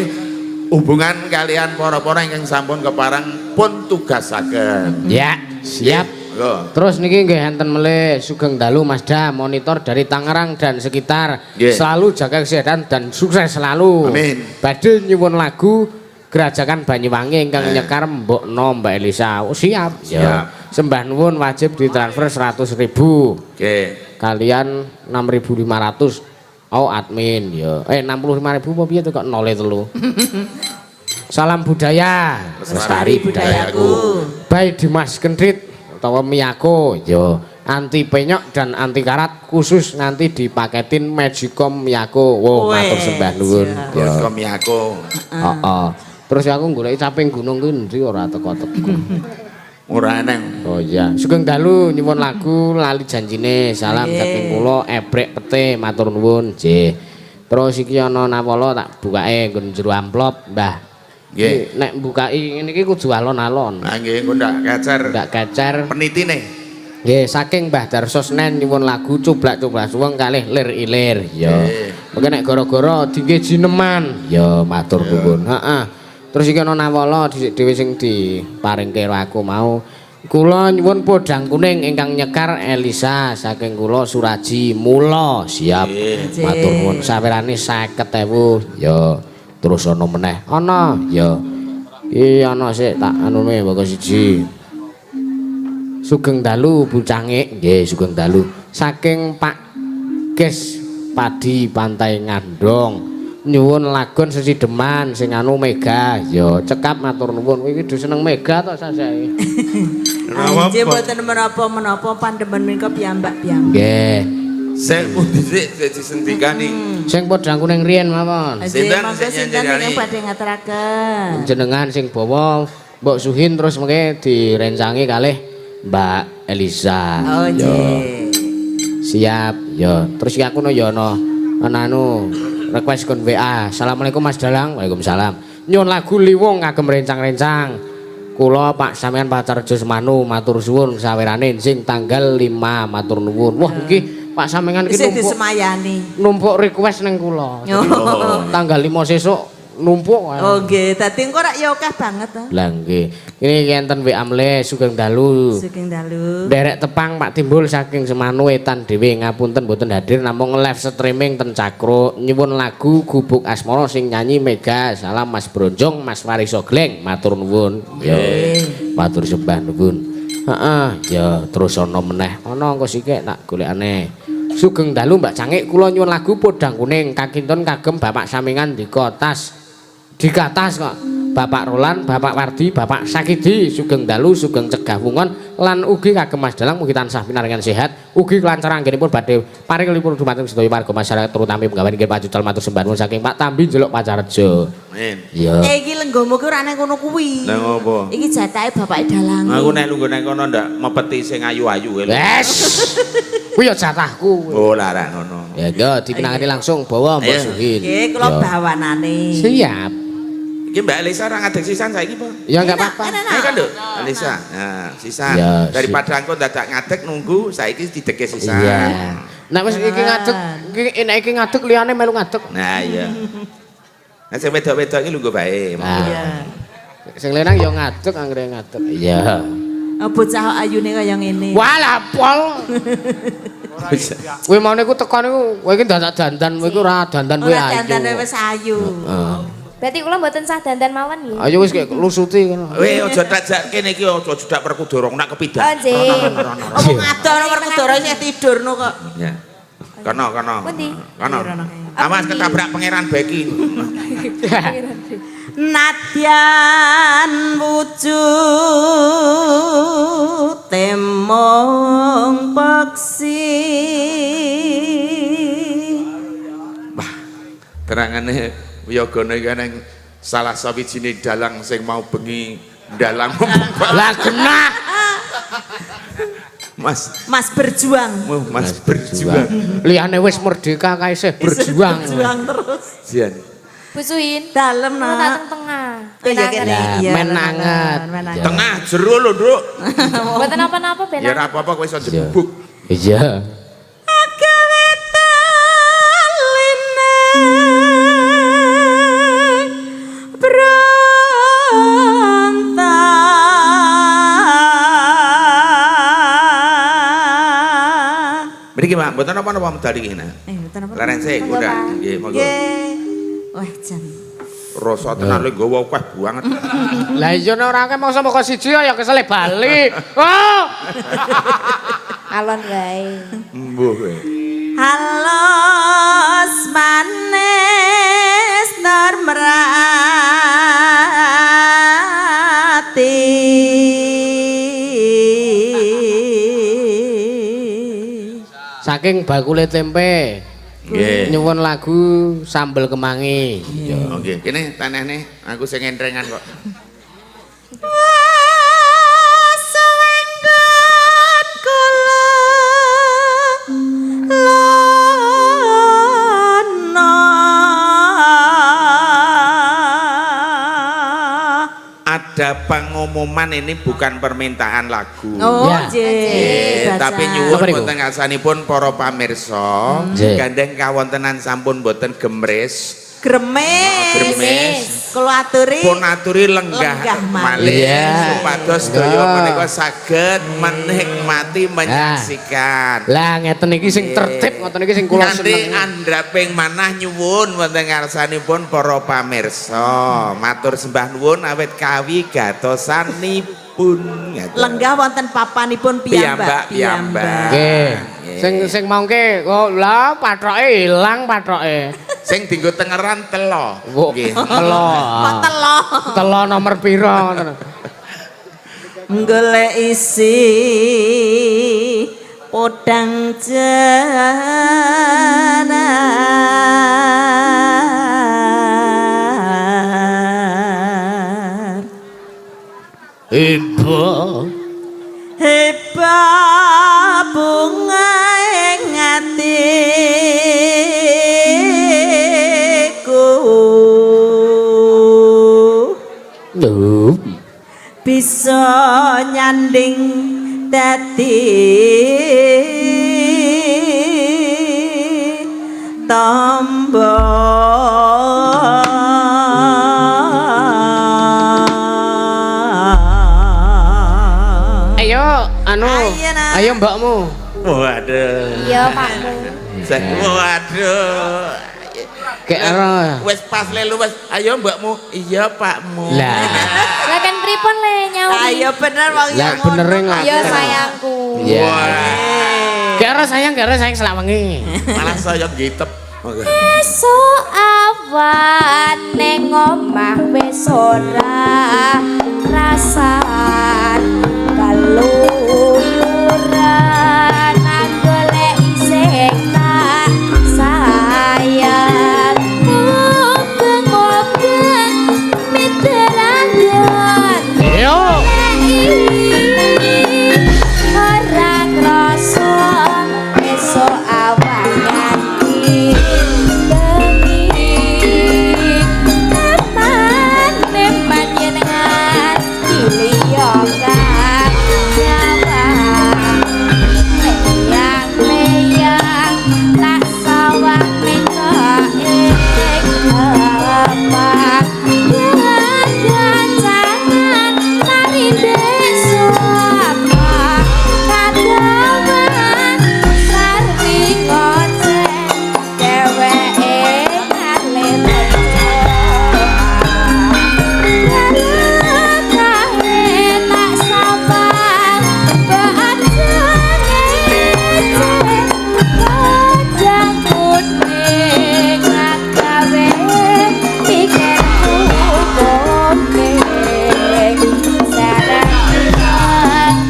hubungan kalian para-para ingkang sampun keparang pun tugasaken. Ya, siap. Monggo. Terus niki nggih enten melih Sugeng Dalu Mas Da monitor dari Tangerang dan sekitar. Nggih. Selalu jaga kesehatan dan sukses selalu. Amin. Badhe nyuwun lagu Gerajakan Banyuwangi ingkang nyekar Mbokno Mbak Elisa. Oh, siap. Siap. Ya. Sembah nuwun wajib ditransfer 100.000. Oke. Kalian 6.500. Oh admin ya. 65.000 apa piye tuh kok nole telu. Salam budaya, Lestari budayaku. By Dimas Kendrit utawa Miyako yo anti penyok dan anti karat khusus nanti dipaketin Magicom Miyako. Wow, Wes, matur sembah nuwun. ya. Yo. Terus Miyako. Heeh. Terus aku goleki caping gunung kuwi endi ora teko-teko. Ora eneng. Oh iya, sugeng dalu nyuwun lagu Lali Janjine. Salam Nggih. saking kula Ebrek Pete matur nuwun. Nggih. Terus iki ana nawala tak bukake nggon jero amplop, Mbah. Nggih. Iki Nek mbukaki ngene iki kudu alon-alon. Nah nggih engko ndak kecer Ndak kecer. penitine. Nggih, saking Mbah Darso Senen nyuwun lagu Cublak-cublak suweng kalih lir ilir. Ya. Nggih. Mungkin nek gara-gara dingge jineman. Ya matur nuwun. Heeh. Terus iki ana nawala dhisik dhewe sing diparingke karo aku mau. Kula nyuwun podang kuning ingkang nyekar Elisa saking kula Suraji Mula. Siap. Nggih. Matur nuwun sawerane 50.000. Ya. Terus ana meneh. Ana ya. Iki ana sik tak anune mboko siji. Sugeng dalu Bu Cangik, nggih sugeng dalu. Saking Pak Ges Padi Pantai Ngandong. Nyuwun lagon sesideman sing anu Mega. Ya cekap matur nuwun. Kowe iki do seneng Mega to sajae. Nggih mboten menapa-menapa pandemen menika piyambak-piyambak. Nggih. Sik pundi sik sik disendikani. Sing podang kuning riyen mawon. Nggih, Sinten monggo sing sinten nyanyi? ingkang badhe ngaturaken. Jenengan sing bawa Mbok Suhin terus mengke direncangi kalih Mbak Elisa. Oh Ya. nggih. Siap, ya. Terus iki aku no ya ana ana anu request kon WA. Assalamualaikum Mas Dalang. Waalaikumsalam. Nyuwun lagu Liwung kagem rencang-rencang. Kula Pak sampean Pacarjo Semanu matur suwun sawerane sing tanggal 5 matur nuwun. Wah iki Pak Samingan ki Isih numpuk disemayani. numpuk request ning kula. Oh. Tanggal 5 sesuk numpuk. Oh nggih, dadi engko rak ya akeh banget to. Lah nggih. Ini enten WA mle sugeng dalu. Sugeng dalu. Nderek tepang Pak Timbul saking Semanu Etan dhewe ngapunten mboten hadir namung live streaming ten Cakro nyuwun lagu Gubuk Asmara sing nyanyi Mega. Salam Mas Bronjong, Mas Wariso Gleng, matur nuwun. Ya. Matur sembah nuwun. Heeh, ya terus ana meneh. Ana engko sithik tak golekane. Sugeng dalu Mbak Cangik kula nyuwun lagu Podang Kuning kakinten kagem Bapak Samingan dikotas. Dikatas kok. Bapak Roland, Bapak Wardi, Bapak Sakidi, sugeng dalu, sugeng cegah wungon lan ugi kagem Mas Dalang mugi tansah pinaringan sehat, ugi kelancaran anggenipun badhe paring lipur dumateng sedaya warga masyarakat terutami penggawean inggih pacucal matur sembah nuwun saking Pak Tambi Njeluk Pacarejo. Amin. Iya. Eh iki lenggomu ki ora nang kono kuwi. Lah ngopo? Iki jatahe bapake dalang. Aku nek lungguh nang kono ndak mepeti sing ayu-ayu kowe lho. Wes. Kuwi ya jatahku. Oh, lah ra ngono. Ya yo dipinangani langsung bawa Mbok Ayo. Suhin. Nggih, kula Yo. bawanane. Siap. Iki Mbak Elisa ora ngadeg sisan saiki apa? Ya enggak Enak, apa-apa. enak. Ayo kan, Nduk. Elisa. Nah, sisan. Ya, Daripada engko dadak ngadeg nunggu, saiki didege sisan. Iya. Nek wis iki ngadeg, iki nek iki ngadeg liyane melu ngadeg. Nah, iya. Nah, sing wedok-wedok iki lungguh bae. Nah. Iya. Sing lanang ya ngadeg anggere ngadeg. Iya. Oh, bocah ayune kaya ngene. Walah pol. Kowe mau niku teko niku kowe iki dadak dandan, kowe iku ora dandan kowe Ora ayu. dandane wis ayu. Heeh. Berarti kula mboten sah dandan mawon nggih. Ayo wis kayak lusuti kono. Weh, aja tak kene iki aja jedak perkudara nak Oh, kepidak. nggih. Apa ngadoh nomor kudara isih tidurno kok. Ya. Kono, kono. Pundi? Kono. Awas ketabrak Pangeran Beki. Nadyan wujud temong peksi. Wah, terangane wiyogane iki nang salah sawijine dalang sing mau bengi dalang. Lah genah. Mas, Mas berjuang. Mas berjuang. Liyane wis merdeka kae isih berjuang. Berjuang terus. Jian. Bu Suhin. Dalem Kula tak nak. teng tengah. Oh, iya, kene. Lah, Iya, men anget. men anget. Tengah jero lho, Nduk. Mboten napa-napa ben. Ya ora apa-apa kowe iso jebuk. Iya. Agawe taline berontak. Mriki, Pak, mboten napa-napa medal iki nah. Eh, mboten apa. Leren sik, Monggo, udah. Pak. Nggih, monggo. Nggih. Wah, jan. Rasa tenan lho nggawa akeh banget. Lah iya nek ora akeh mongso moko siji ya kesele bali. Oh. Alon wae. Mbuh kowe. Halus manis nur merati. Saking bakule tempe. Nggih. Nyuwun lagu Sambel Kemangi. Oh, nggih. Kene tanehne aku sing entrengan kok. Suwenggon kula lono. Ada pengumuman ini bukan permintaan lagu. Oh, Ya. nggih. Nggih, Baca. tapi nyuwun Apa niku? wonten ngarsanipun para pamirsa, Nggih. gandeng kawontenan sampun boten gemres, Gremes. gremes. Kula aturi Pun aturi lenggah Lenggah malih malih. Iya. supados sedaya Enggak. menika saged menikmati menyaksikan. Lah ngeten iki sing tertib ngoten iki sing kula Kanthi seneng. andhaping manah nyuwun wonten ngarsanipun para pamirsa. Matur sembah nuwun awit kawigatosanipun. Ngaten. Lenggah wonten papanipun piyambak Piyambak-piyambak. Nggih. Sing sing mongke kok lah pathoke ilang pathoke. Sing dienggo tengeran telo. Wo, Nggih. telo. Kok telo. Telo nomor pira ngoten. Golek isi podang jenar. Ibu. Hebat bunga ing atiku. Lho. Bisa nyanding dadi tombo. Ayo anu. Ayo mbakmu. Waduh. Iya, Pakmu. Waduh. Kayak ora. Wes pas lelu wes. Ayo mbakmu. Iya pakmu. Lah. Lah kan pripun le nyauri? Ayo bener wong Lah benere ngoten. Iya sayangku. Iya. Kayak ora sayang, kayak ora sayang selak wengi. Malah saya gitep. Esuk awan ning omah wis ora rasan keluyuran goleki sing tak sayang mubeng-mubeng miterangan. Yo. Ora krasa esuk awan nganti bengi. Eman eman yen nganti liya kang nyawang. Leyang leyang tak sawang mencok ing apa. Gancangan lari desa kadawan sarwi ngoceh dheweke ngalih kae tak sawang bajane godhong kuning agawe pikirku kuning sareng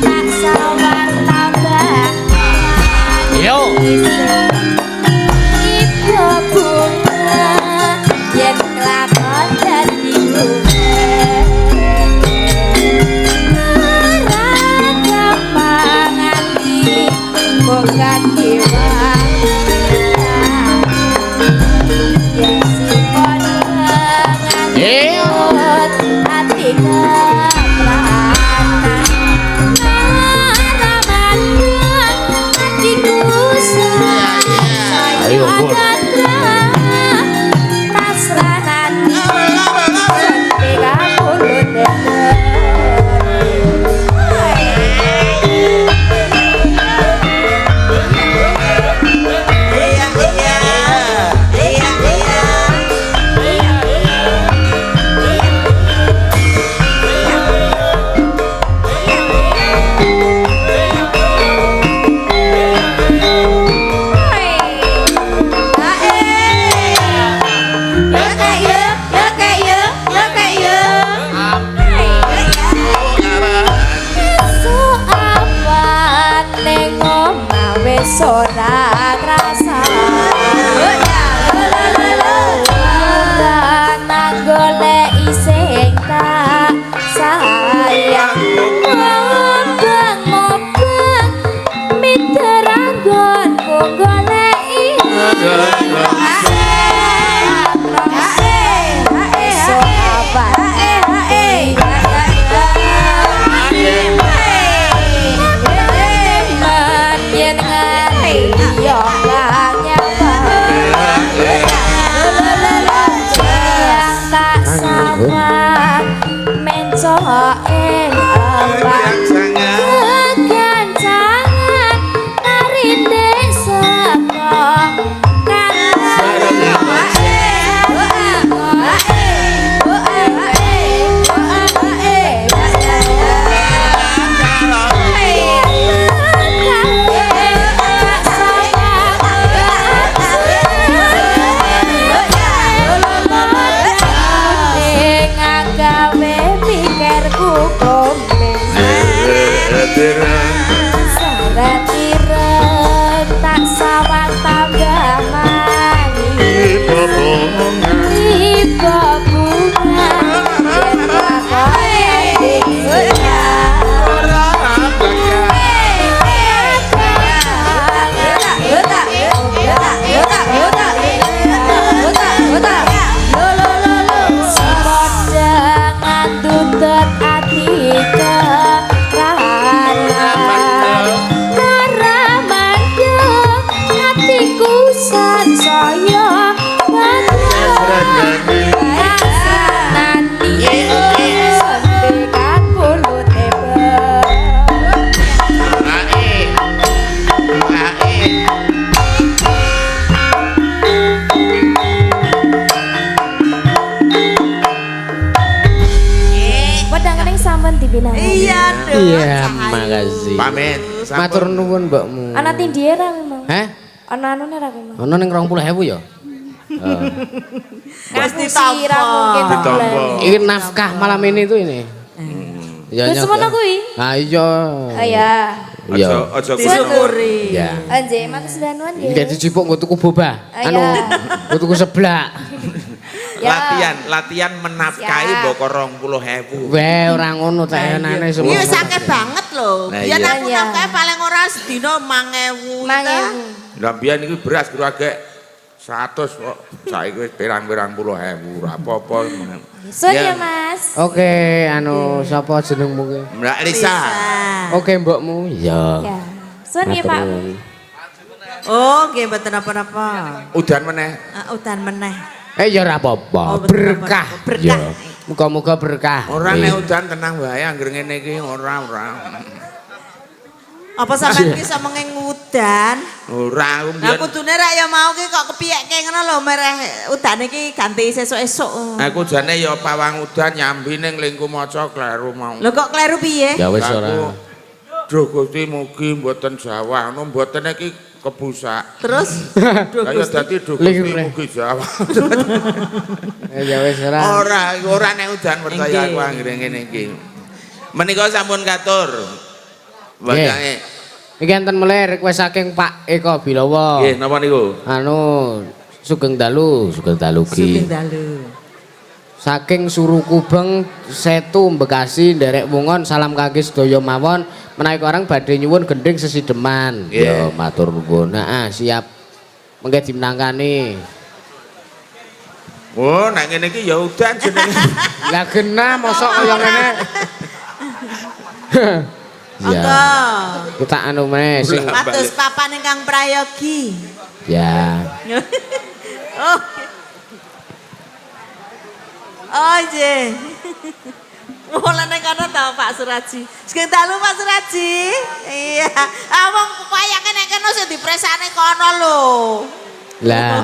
tak sawang tambah. Yo. Ibu bunga yen nglakon dadi bunga ora gampang ati bukan dewa yen sipon nganut ati kepranan Ramadan atiku Ayo, Bun. Iya iya. Iya iya. Ora krasa goleki sing tak sayang mubeng-mubeng miteranggonku goleki esuk awan eman yen nganti liya kang nyawang tak sawang mencok ing awak kegancangan nari desa kang Iya, makasih. Pamit. Matur nuwun mbokmu. Ana tindie ra memang. Hah? Ana anune ra memang. Ono ning 20.000 ya? Wis Ngapusi ra mungkin Ditampa. Ini nafkah malam ini tuh ini. Ya, Wis semono kuwi? Ah iya. Oh ya. Iya. Aja aja Disyukuri. Ya. Anjir, matur sembah nuwun nggih. Nggih dijipuk nggo tuku boba. Ah, Anu, iya. nggo tuku seblak. Ya. Latihan, latihan menafkahi Siap. mbok 20.000. Weh, ora ngono tehenane semua. Iya sakit banget lho. Nah, Biyen iya. aku Iya. nafkahe paling ora sedina 5.000. 5.000. Lah biyen iki beras kira agek 100 kok. Saiki wis pirang-pirang puluh ewu ora apa-apa. Sun ya, Mas. Oke, anu sapa jenengmu ki? Mbak Lisa. Oke, mbokmu. Iya. Ya. Sun ya, Pak. Oh, nggih mboten napa-napa. Udan meneh. Ah, udan meneh. Eh ya ora apa-apa. Oh, betul, Berkah. berkah. Ya. Muga-muga berkah. Ora nek udan tenang wae anggere ngene iki ora ora. Apa sampean ki iso mengeng udan? Ora aku Lah mbiyen. kudune rek ya mau ki kok kepiyeke ngono lho mereh udane ki ganti sesuk-esuk. Aku jane ya pawang udan nyambi ning lingku maca kleru mau. Lho kok kleru piye? Ya wis Aku, ora. Duh Gusti mugi mboten jawah ngono mboten iki kebusak. Terus duh Kaya Gusti. dadi duh Gusti Lire. mugi jawah. Eh, ya wis ora. Ora, ora nek udan percaya Nggih. aku anggere ngene iki. Menika sampun katur. Wayange. Iki enten melih request saking Pak Eko Bilowo. Nggih, napa niku? Anu Sugeng Dalu, Sugeng Dalu ki. Sugeng dalu. Saking Surukubeng Setu Bekasi nderek Wungon salam kaki sedaya mawon menawi orang badhe nyuwun gending sesideman. Nggih. Ya matur nuwun. Heeh, siap. Mengke dimenangkani. Oh, nek ngene iki ya udan jenenge. Lah genah mosok kaya ngene. Ya. Monggo. Kita anu meneh sing Pados papan ingkang prayogi. ya. Oh. Oh, nggih. Mulane kono ta Pak Suraji. Sugeng dalu Pak Suraji. Iya. Ah wong payange nek kene sing dipresane kono lho. Lah.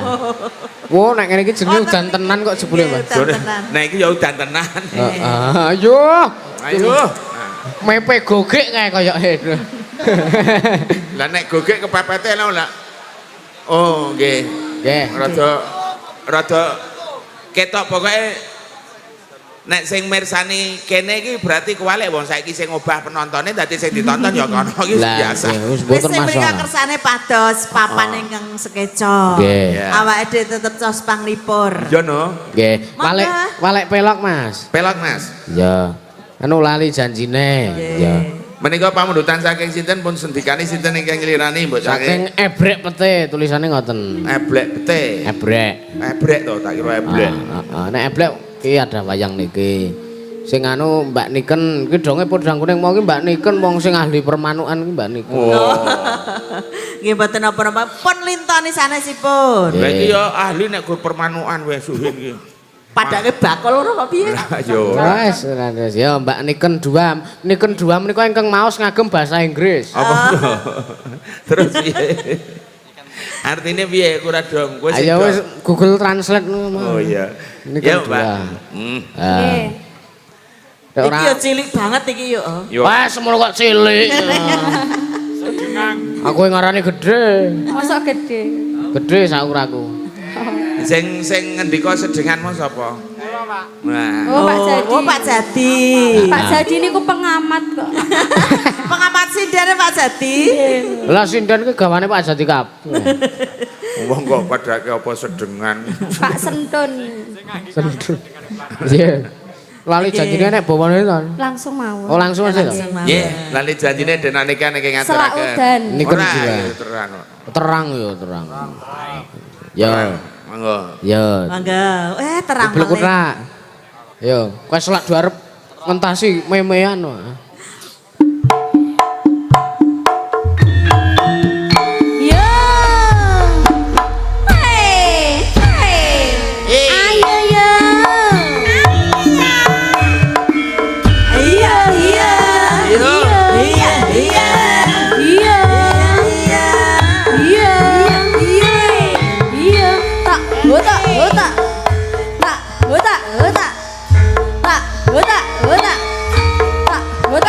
Wo nek ngene iki jenenge Wonten udan tenan kok jebule, nggih, Mas. udan tenan. Nek iki ya udan tenan. Heeh. Ayo. Ayo. Mepe gogek kae koyoke. Lah nek gogek kepepete lho lah. Oh, nggih. Nggih. Rada rada ketok pokoke nek sing mirsani kene iki berarti kuwalik wong saiki sing ngobah penontone dadi sing ditonton ya kono iki Lah, biasa. nggih, wis Wis mboten sing mriki masalah. kersane pados papan ingkang sekeca. Nggih. Ya. Awake dhewe tetep cos panglipur. Yo no. Nggih. Walek walek pelok, Mas. Pelok Mas. Ya. Anu lali janjine. Ya. Menika pamundutan saking sinten pun sendikani sinten ingkang nglirani mbok Saking saking ebrek pete tulisane ngoten. eblek pete. Ebrek. Ebrek to tak kira eblek. Ah, ah, ah. Nek eblek ki ada wayang niki. Sing anu Mbak Niken ki donge podang kuning mau ki Mbak Niken wong sing ahli permanukan ki Mbak Niken. Oh. Nggih mboten napa-napa. Pun lintoni sanesipun. Lah iki ya ahli nek gur permanukan wis suhin iki. Padake bakul ora kok piye? Lah yo. Wes, wes. Ya Mbak Niken dua, Niken dua menika ingkang maos ngagem bahasa Inggris. Apa? Terus piye? Artine piye aku ora dong? Kowe sing Ayo dong. wis Google Translate ngono. Oh iya. Niken Ya, Mbak. dua. Hmm. Ah. Nggih. Nek Iki yo ora cilik banget iki yo. Yo. Wah, semono kok cilik. Aku yang ngarani gede. Mosok gede. Gede saukuraku. Sing sing ngendika sedengan mau sapa? Kula, Pak. Nah. Oh, Pak Jadi. Oh, Pak Jadi. Pak Jadi niku pengamat kok. Pengamat sindene Pak Jadi. Lah sinden ki gawane Pak Jati kabeh. Wong kok padake apa sedengan. Pak Sentun. Sendun. Iya. Lali janjine nek bawane to. Langsung mawon. Oh langsung aja to. Langsung mawon. Nggih, lali janjine denanike nek Selak ngaturaken. udan. Niken Ora, juga. ya terang kok. Terang yo terang. Yo. Monggo. Yo. Mangga. Eh terang Blek malih. ora. Yo, kowe selak diarep ngentasi memean wah. Yo. Hey, hey. Ayo yo. Iya, iya. Iya. Iya, iya. Iya. Iya. Iya. Iya. Iya. Tak, tak, tak. Tak, tak, tak. Tak, tak, tak. Tak,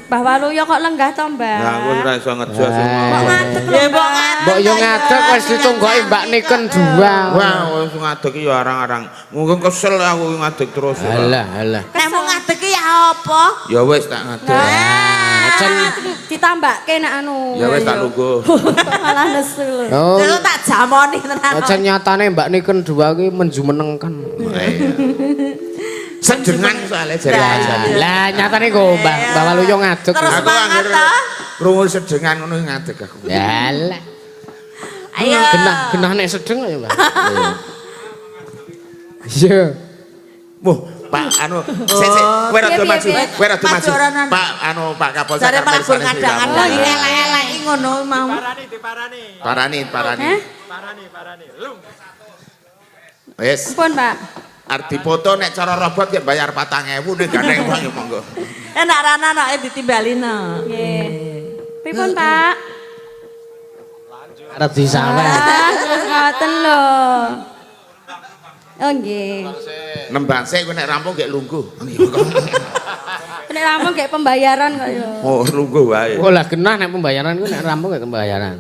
Mbah Waluyo kok lenggah to, Mbah? Lah aku ora iso ngejas. Kok ngadeg lho, Ya mbok Mbah? ngadeg. Mbok yo ngadeg wis ditunggoki Mbak Niken dua. Wah, wis ngadeg ki ya arang-arang. Mungkin kesel aku ngadeg terus. Alah, alah. Nek mau ngadeg ki ya apa? Ya wis tak ngadeg. Ah, cen. Ditambahke nek anu. Ya wis tak lungguh. Malah nesu lho. Oh. Terus tak jamoni tenan. Aja nyatane Mbak Niken dua ki menjumenengkan. Sejengan soalnya jare Pak Jali. Lah nyatane kok Mbah Mbah Waluyo ngadeg. Terus Aku semangat anggere ta? krungu sedengan ngono ngadeg aku. Yalah. Ayo. Genah genah nek sedeng ya, Mbah. Iya. Wah, Pak anu sik sik kowe rada Piye, maju, piye, kowe rada Maju maju. ora, Nan. Pak anu Pak Kapolsek Jare malah mirsani ngadang-ngadang sliramu. elek-eleki ngono mau. Parani, parani. Heh? Wis, Ampun, Pak. arep dipoto nek cara robot ya bayar 4000 nek gandeng Pak ya monggo. Eh nak rana nak ditimbali no. Nggih. Pripun, Pak? Arep disawer. Ah, terus ngoten lho. Oh nggih. Nembang sik kowe nek rampung gek lungguh. Nek rampung kayak pembayaran kok ya. Oh, lungguh wae. Oh lah genah nek pembayaran ku nek rampung gak pembayaran.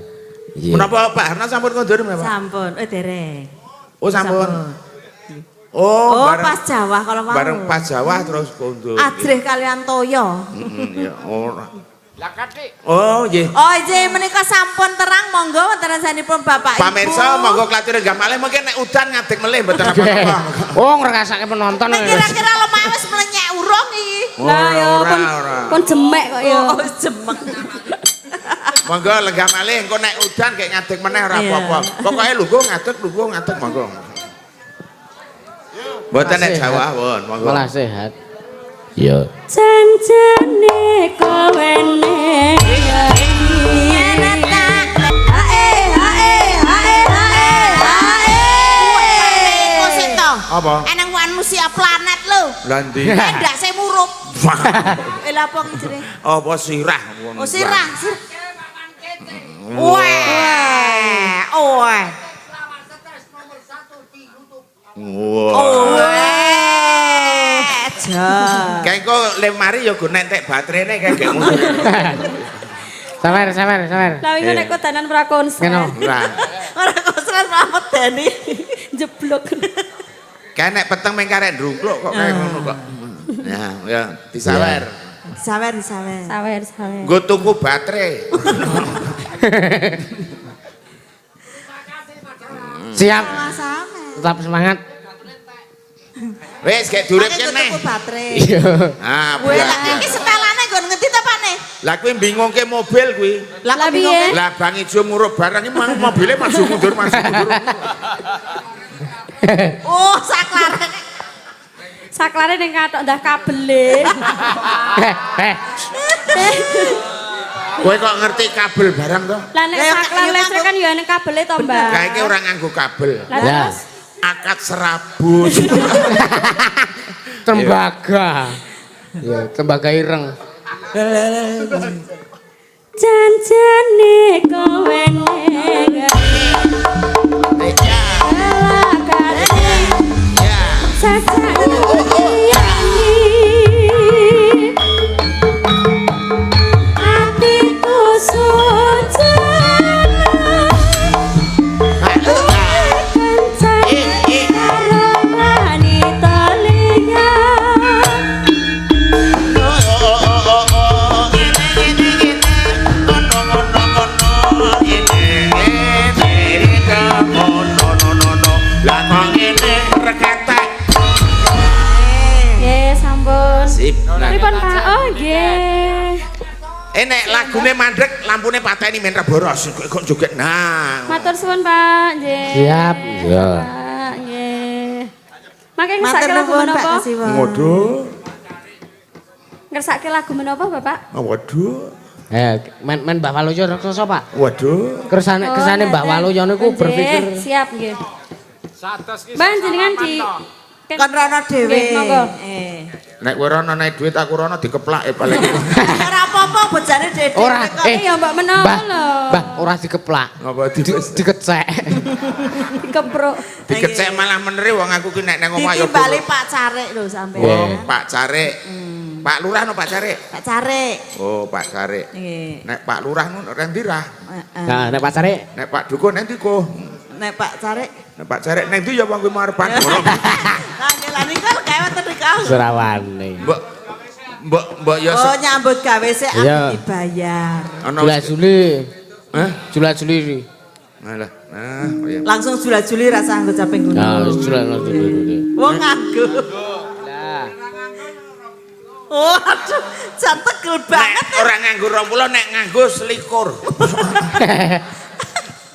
Iya. Menapa Pak Harna sampun kondur menapa? Sampun, eh dereng. Oh, sampun. Oh, Oh, bareng pas Jawa kalau mau. bareng pas Jawa terus kondur. Ajrih kalian toyo. Heeh, ya ora. Oh, nggih. Oh, nggih menika sampun terang monggo wonten sanesipun Bapak Ibu. Pamirsa monggo klatir enggak malih mungkin nek udan ngadeg melih mboten apa-apa. Oh ngrekasake penonton. Nek kira-kira lemah wis mlenyek urung iki. Lah ya Ora, pun ora. pun jemek kok ya. Oh, jemek. Monggo lenggah malih engko nek udan kayak ngadeg meneh ora Iya. apa-apa. Pokoke lungguh ngadeg monggo. Mboten nek Jawa pun monggo. Malah sehat. Iya. Janjane kowe ning Hae hae hae hae hae. Iku sik to. Apa? Eneng manusia planet lho. Lah ndi? Endase murup. Eh lha apa jenenge? Apa sirah? Oh sirah, sirah. Wah, wah. Wah. Wah, jan. Kayak engko lemari ya go nentek baterainya kayak gak ngono. Sawer, sawer, sawer. Lah wingi nek kodanan ora konser. Ngono. Lah, Ora kosran mamet Dani. Jeblok. kayak nek peteng meng karek ndrungkluk kok kayak ngono kok. Ya, ya disawer. Sawer, sawer. Sawer, sawer. Nggo tuku baterai. Siap. Sama-sama. Tetap semangat. Wis gek durip Pakai kene. tuku baterai. Iya. Ah, Weh, lah buat. iki setelane nggon ngendi ta, Pak ne? Lah kuwi bingungke mobil kuwi. Lah Lah kok bingung. piye? Lah Bang Ijo murup barang iki mang mobile maju mundur maju mundur. Oh, saklare. Saklare ning kathok ndah kabele. Eh, eh. Kowe kok ngerti kabel barang to? Lah nek Lah, ya, saklar ya, listrik kan ya ning kabele to, Mbak. Kae ora nganggo kabel. Lah Lah. terus Akad serabut. Tembaga. Iya, tembaga ireng. janjane kowe ning Ya. Atiku sujana kencan karo wanita liya. Nggih, sampun. Sip. Pripun, Pak? Oh, nggih. Eh nek lagune mandek lampune pateni men ra boros kok joget. Nah. Matur suwun, Pak. Nggih. Siap, ya. Pak, nggih. Mangke Matur ngersake lagu nuwun Pak menapa? Kasiwon. Waduh. Ngersake lagu menapa, Bapak? Waduh. Eh, men Mbah Waluyo reksa Pak. Waduh. Kersane Oh, kersane Mbah ngaten. Waluyo niku Nggih, berpikir siap nggih. Mbak jenengan di Kon rono dhewe. Nggih, monggo. Eh. Nek kowe rono nek duit aku rono dikeplak paling. Ora apa-apa bojane dhewe ora kok. eh Ya mbak menawa Mbah, lho. Mbah ora dikeplak. Ngapa Dikecek. Dikepruk. dikecek malah meneri wong aku ki nek nang omah ya. Ditimbali Pak Carik lho sampean. Oh, Pak Carik. Pak Lurah no Pak Carik? Pak Carik. Oh, Pak Carik. Nggih. Nek Pak Lurah ngono nek ndi rah? Heeh. Nah, nek Pak Carik Nek Pak Dukun nek ndi ko? Nek Pak Carik. Nek Pak Carik nek ndi ya wong kuwi marepan ngono. Lah nggih lah niku gawe wonten niku. Surawane. Mbok mbok mbok ya Oh nyambut gawe sik aku Iya. dibayar. ana Jula Juli. Hah? Jula Juli. Alah, nah, oh iya. Langsung jula-juli rasa nganggo caping gunung. Nah, jula juli. Wong nganggo. Lah. Oh, aduh, jan tegel banget. Nek ora nganggo 20 nek nganggo 21.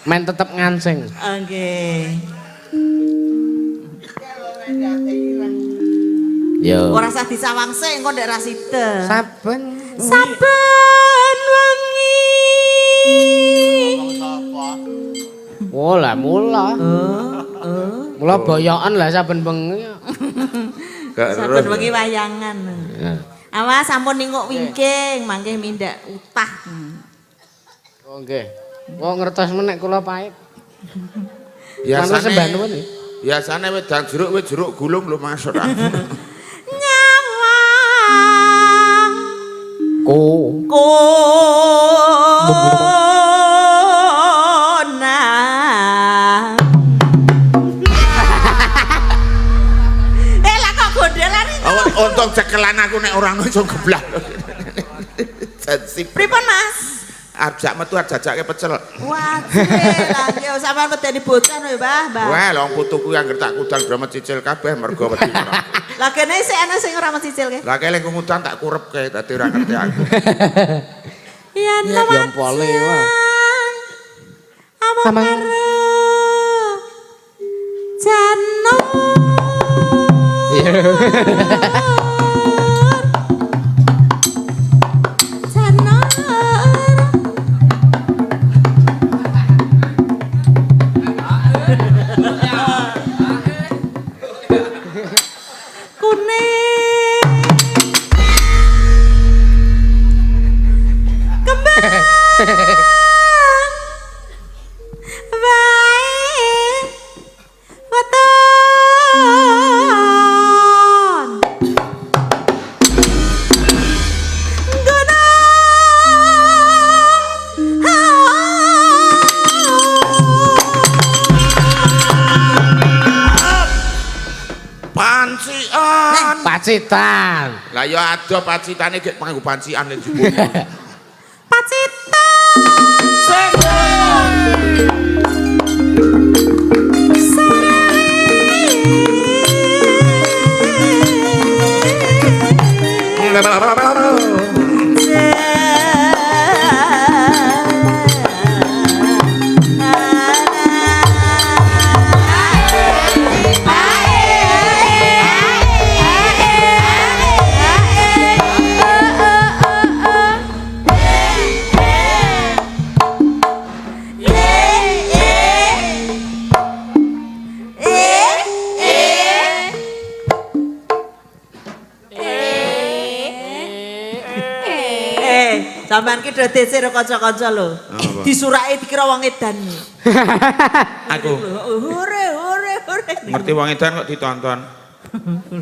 Men tetep ngancing. Oke. Yo. Ora usah disawang sik engko ndek ra sida. Saben Saben wengi. Oh lah mula. Oh, oh. Mula boyokan lah saben bengi. Gak Saben eruh. wengi wayangan. Heeh. Awas sampun ninguk wingking, mangke mindak utah. Oh nggih. Kok ngertos men nek kula pahit. Biasane sembah nuwun nggih. Biasane wedang jeruk wit jeruk gulung lho Mas ora. Nyawang Ku. konang. Eh lah kok gondelan iki? Oh, untung cekelan aku nek ora ono iso geblak. Sensif. Pripun Mas? Arep jak metu arep jajake pecel. Wah, lah nggih sampean medeni bocah no ya, Mbah, Mbah. Wah, lho wong putuku yang tak kudang drama cicil kabeh mergo wedi ora. Lah kene sik ana sing ora mencicil ke. Lah kele ngutang tak kurepke dadi ora ngerti aku. Yen Ya pole wah. Amang Amang. karo janur. Janur. Kuning. Kembang. Wae. Weton. Gunung. Pancian. Pacitan. Lah ya ado pacitane gek nganggo pancian lek jupuk. Pacitan. Eh, sampean ki do DC ro kanca-kanca lho. Disuraki dikira wong edan. Aku Hore hore hore. ngerti wong edan kok ditonton.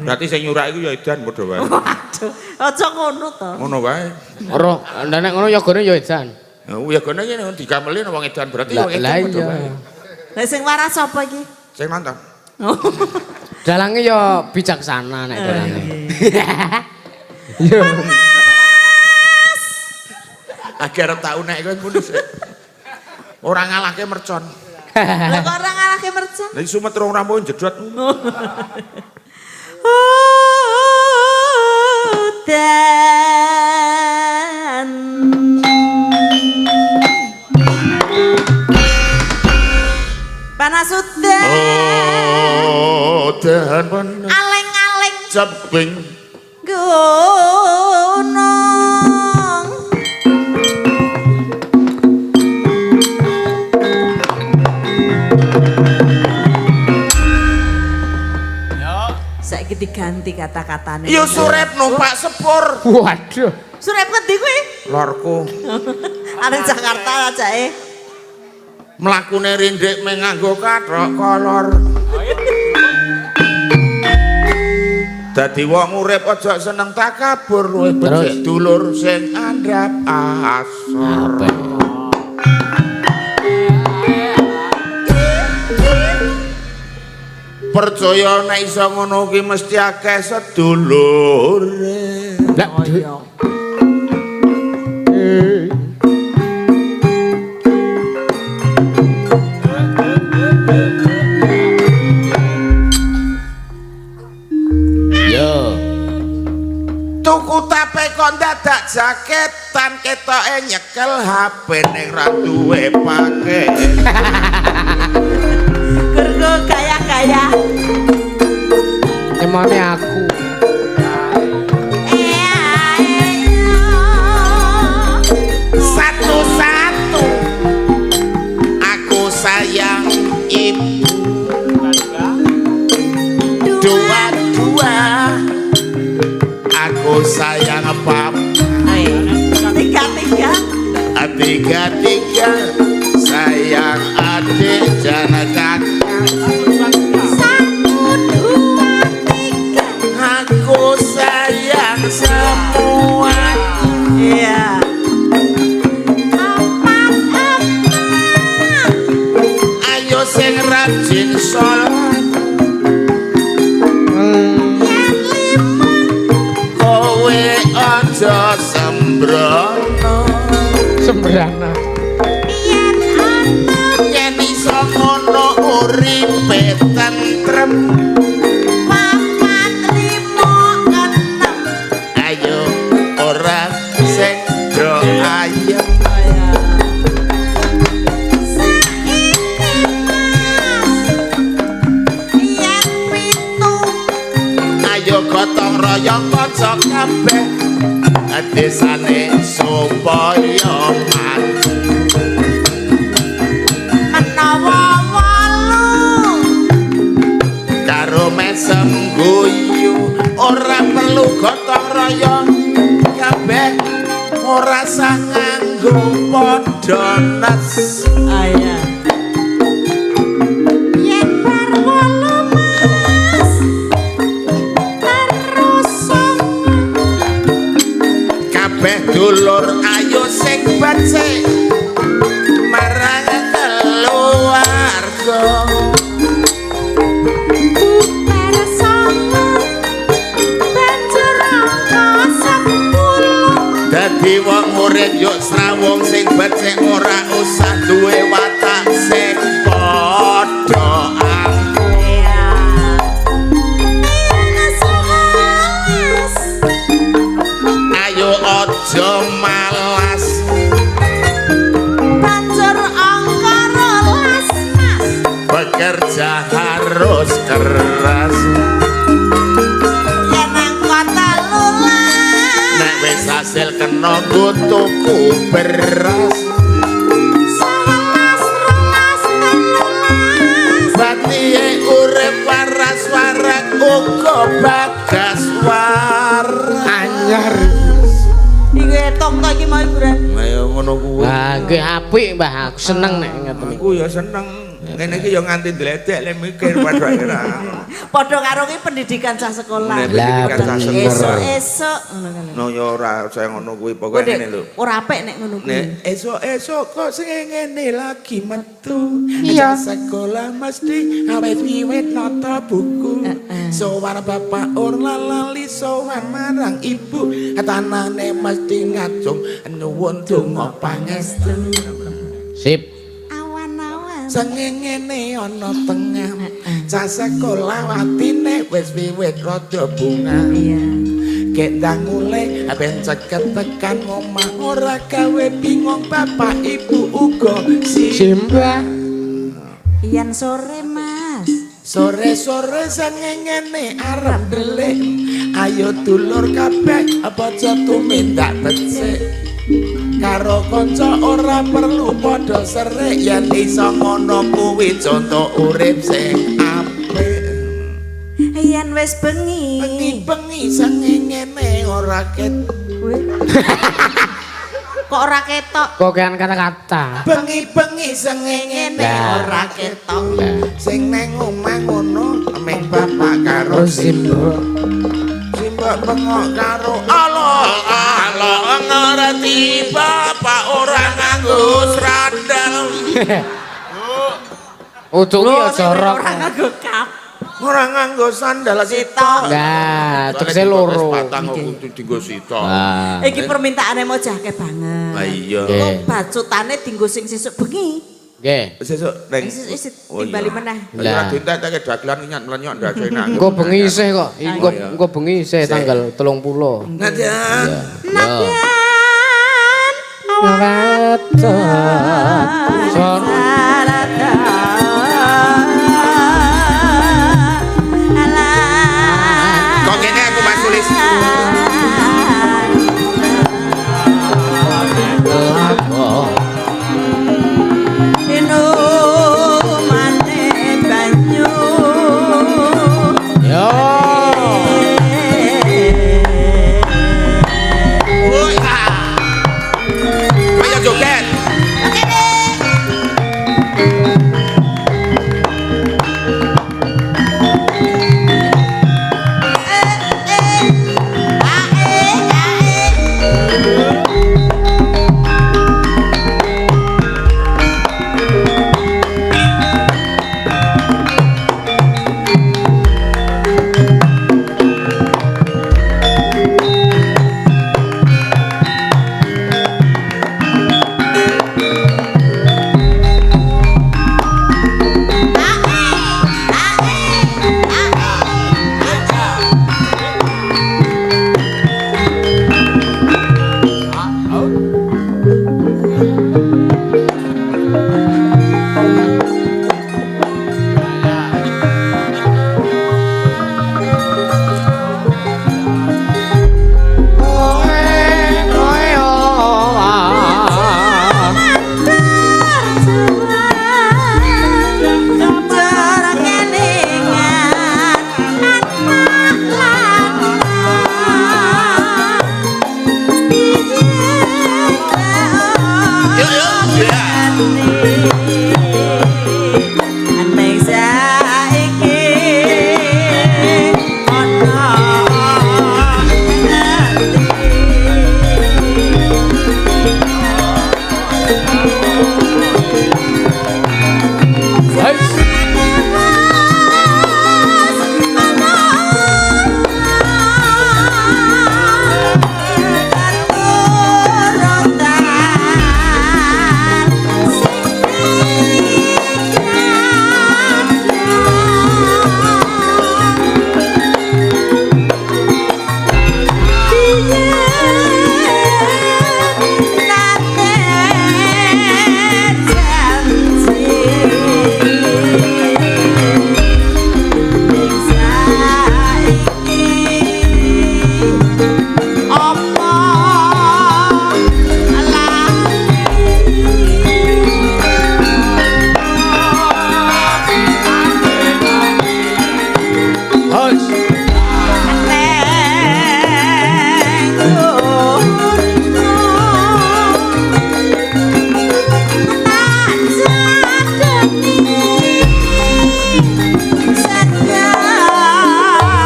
Berarti sing nyurak iku ya edan padha wae. Waduh, aja ngono to. Ngono wae. Ora, ndak nek ngono yogane ya edan. Ya gone ngene dikameli wong edan berarti Lah wong edan lah padha iya. wae. Lah sing waras sapa iki? Sing nonton. Dalange ya bijaksana nek dalange. Yo. Agar tak unek kowe ngono sik. Ora ngalahke mercon. Lah kok ora ngalahke mercon? Lah sumet rong rampung jedot. Udan. Panas udan. Oh, dan pun Aleng-aleng jebing gunung. Saiki diganti kata-katane. Ya surep numpak sepur. Waduh. Surep ngendi kuwi? Lorku Arep Jakarta aja eh. mlakune rindik meng nganggo kathok kolor. Dadi wong urip aja seneng takabur luwih becik dulur sing andhap asor. Apik. Percaya nek iso ngono ki mesti akeh sedulure. Lah, yo. Tuku tape kok dadak jaketan ketoke nyekel HP ning ra duwe paket. Gergo gaya-gaya. Emane aku. Satu-satu aku sayang ibu. Dua-dua aku sayang papa. Tiga-tiga. Tiga-tiga sayang adik dan kakak. 1, 2, 3. Aku sayang semua. Iya. 4, 4. Ayo sing rajin sholat. Yang 5. Kowe aja sembrono. Sembrana. Yen ana Yen iso ngono uripe tentrem. 4, 5, 6. Ayo ora sing do ayem. Saiki Mas yen 7. Ayo gotong royong kanca kabeh desane supaya maju. Menawa 8. Karo mesem guyu ora perlu gotong royong kabeh ora sah nganggo padha nes. Aya. Yen bar 8 Mas terus 9. Kabeh dulur ayo sing becik marang keluarga. Bar 9 banjur angka 10. Dadi wong urip yo srawung sing becik ora usah duwe watak sing padha angkuh. Iya. 11. Ayo aja malas. Banjur angka 12 Mas. Bekerja harus keras. Yen angka 13. Nek wis hasil kena nggo tuku beras. 11, 12, 13. Batiye urip waras waras uga bagas waras. Anyar. Iku etok to iki mau hiburan. Ayo ngono kuwi. Wah, nggih apik, Mbah. Aku seneng nek ngeten iki. Aku ya seneng. Ngene iki ya nganti ndledek lek mikir padha ora. Padha karo ki pendidikan cah sekolah. Nek pendidikan cah Lah, sekolah. Esuk-esuk ngono kan. No ya ora saya ngono kuwi pokoke ngene lho. Ora apik nek ngono kuwi. Nek esuk-esuk kok sing ngene lagi metu. Iya. Sekolah mesti awet wiwit nata buku. Sowan bapak ora lali sowan marang ibu. Tanane mesti ngacung nuwun donga pangestu. Sip. Awan-awan. Sengengene ana tengah. Cah sekolah atine wis wiwit rada bunga. Iya. Kendang mulai ben ceket tekan omah ora gawe bingung bapak ibu uga si Simbah. Yen sore Mas. Sore-sore sengengene arep ndelik. Ayo dulur kabeh aja tumindak becik. Karo kanca ora perlu padha serik yen iso ngono kuwi conto urip sing apik. Yen wis bengi. Bengi-bengi sengengene ora ket Kok ora ketok? Kokean kata-kata. Bengi-bengi sengengene ora ketok. Lah. Sing neng omah ngono meng bapak karo Simbah. Bengok-bengok karo Allah Allah ngerti bapak ora nganggo sandal. Utuk ki ya jorok. Ora nganggo kap. Ora nganggo sandal sitok. Nah, tegese loro. Patang kok kudu dienggo sitok. Ah. Iki permintaane mojake banget. Lah iya. Nggih. Bacutane dienggo sing sesuk bengi. Nggih. Sesuk neng Sesuk isih timbali meneh. Lah dintek-tekke dagelan nyat mlenyok ndase enak. Engko bengi isih kok. Engko Oh, iya. engko bengi isih tanggal 30. Nadyan. Nadyan Sor. Kok kene aku Mas tulis. Inumane banyu. Yo. Woi. Ayo joget. Yo yo. Ya.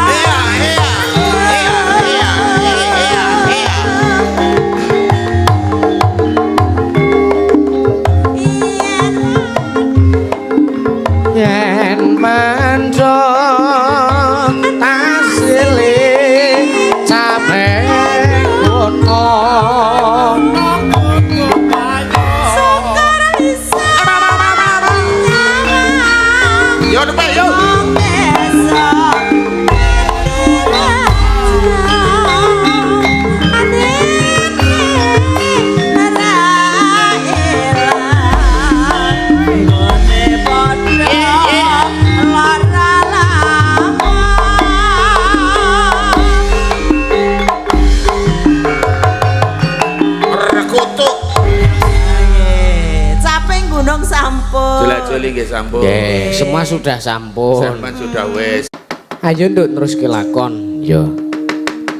Iya iya. Iya iya iya iya. Yen manjo tasile capek kono. Yo nepe yo. Rekutuk. Caping gunung sampun. Jula-juli nggih sampun. Nggih, semua sudah sampun. Sampean sudah wis. Ayo nduk terus ke lakon. Yo.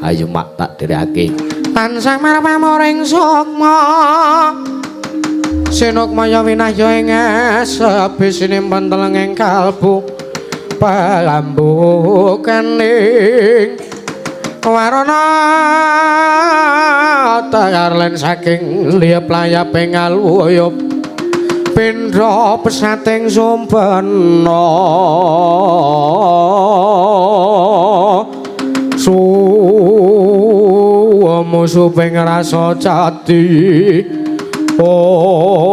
Ayo mak tak dherekake. Tansah marep pamoring sukma. Sinukmaya winahya ing sepi sinimpen telenging kalbu. Palambukaning Warana takarlen saking liyap layaping alwaya pindha pesating sumpena suwa suping rasa cati. Oh.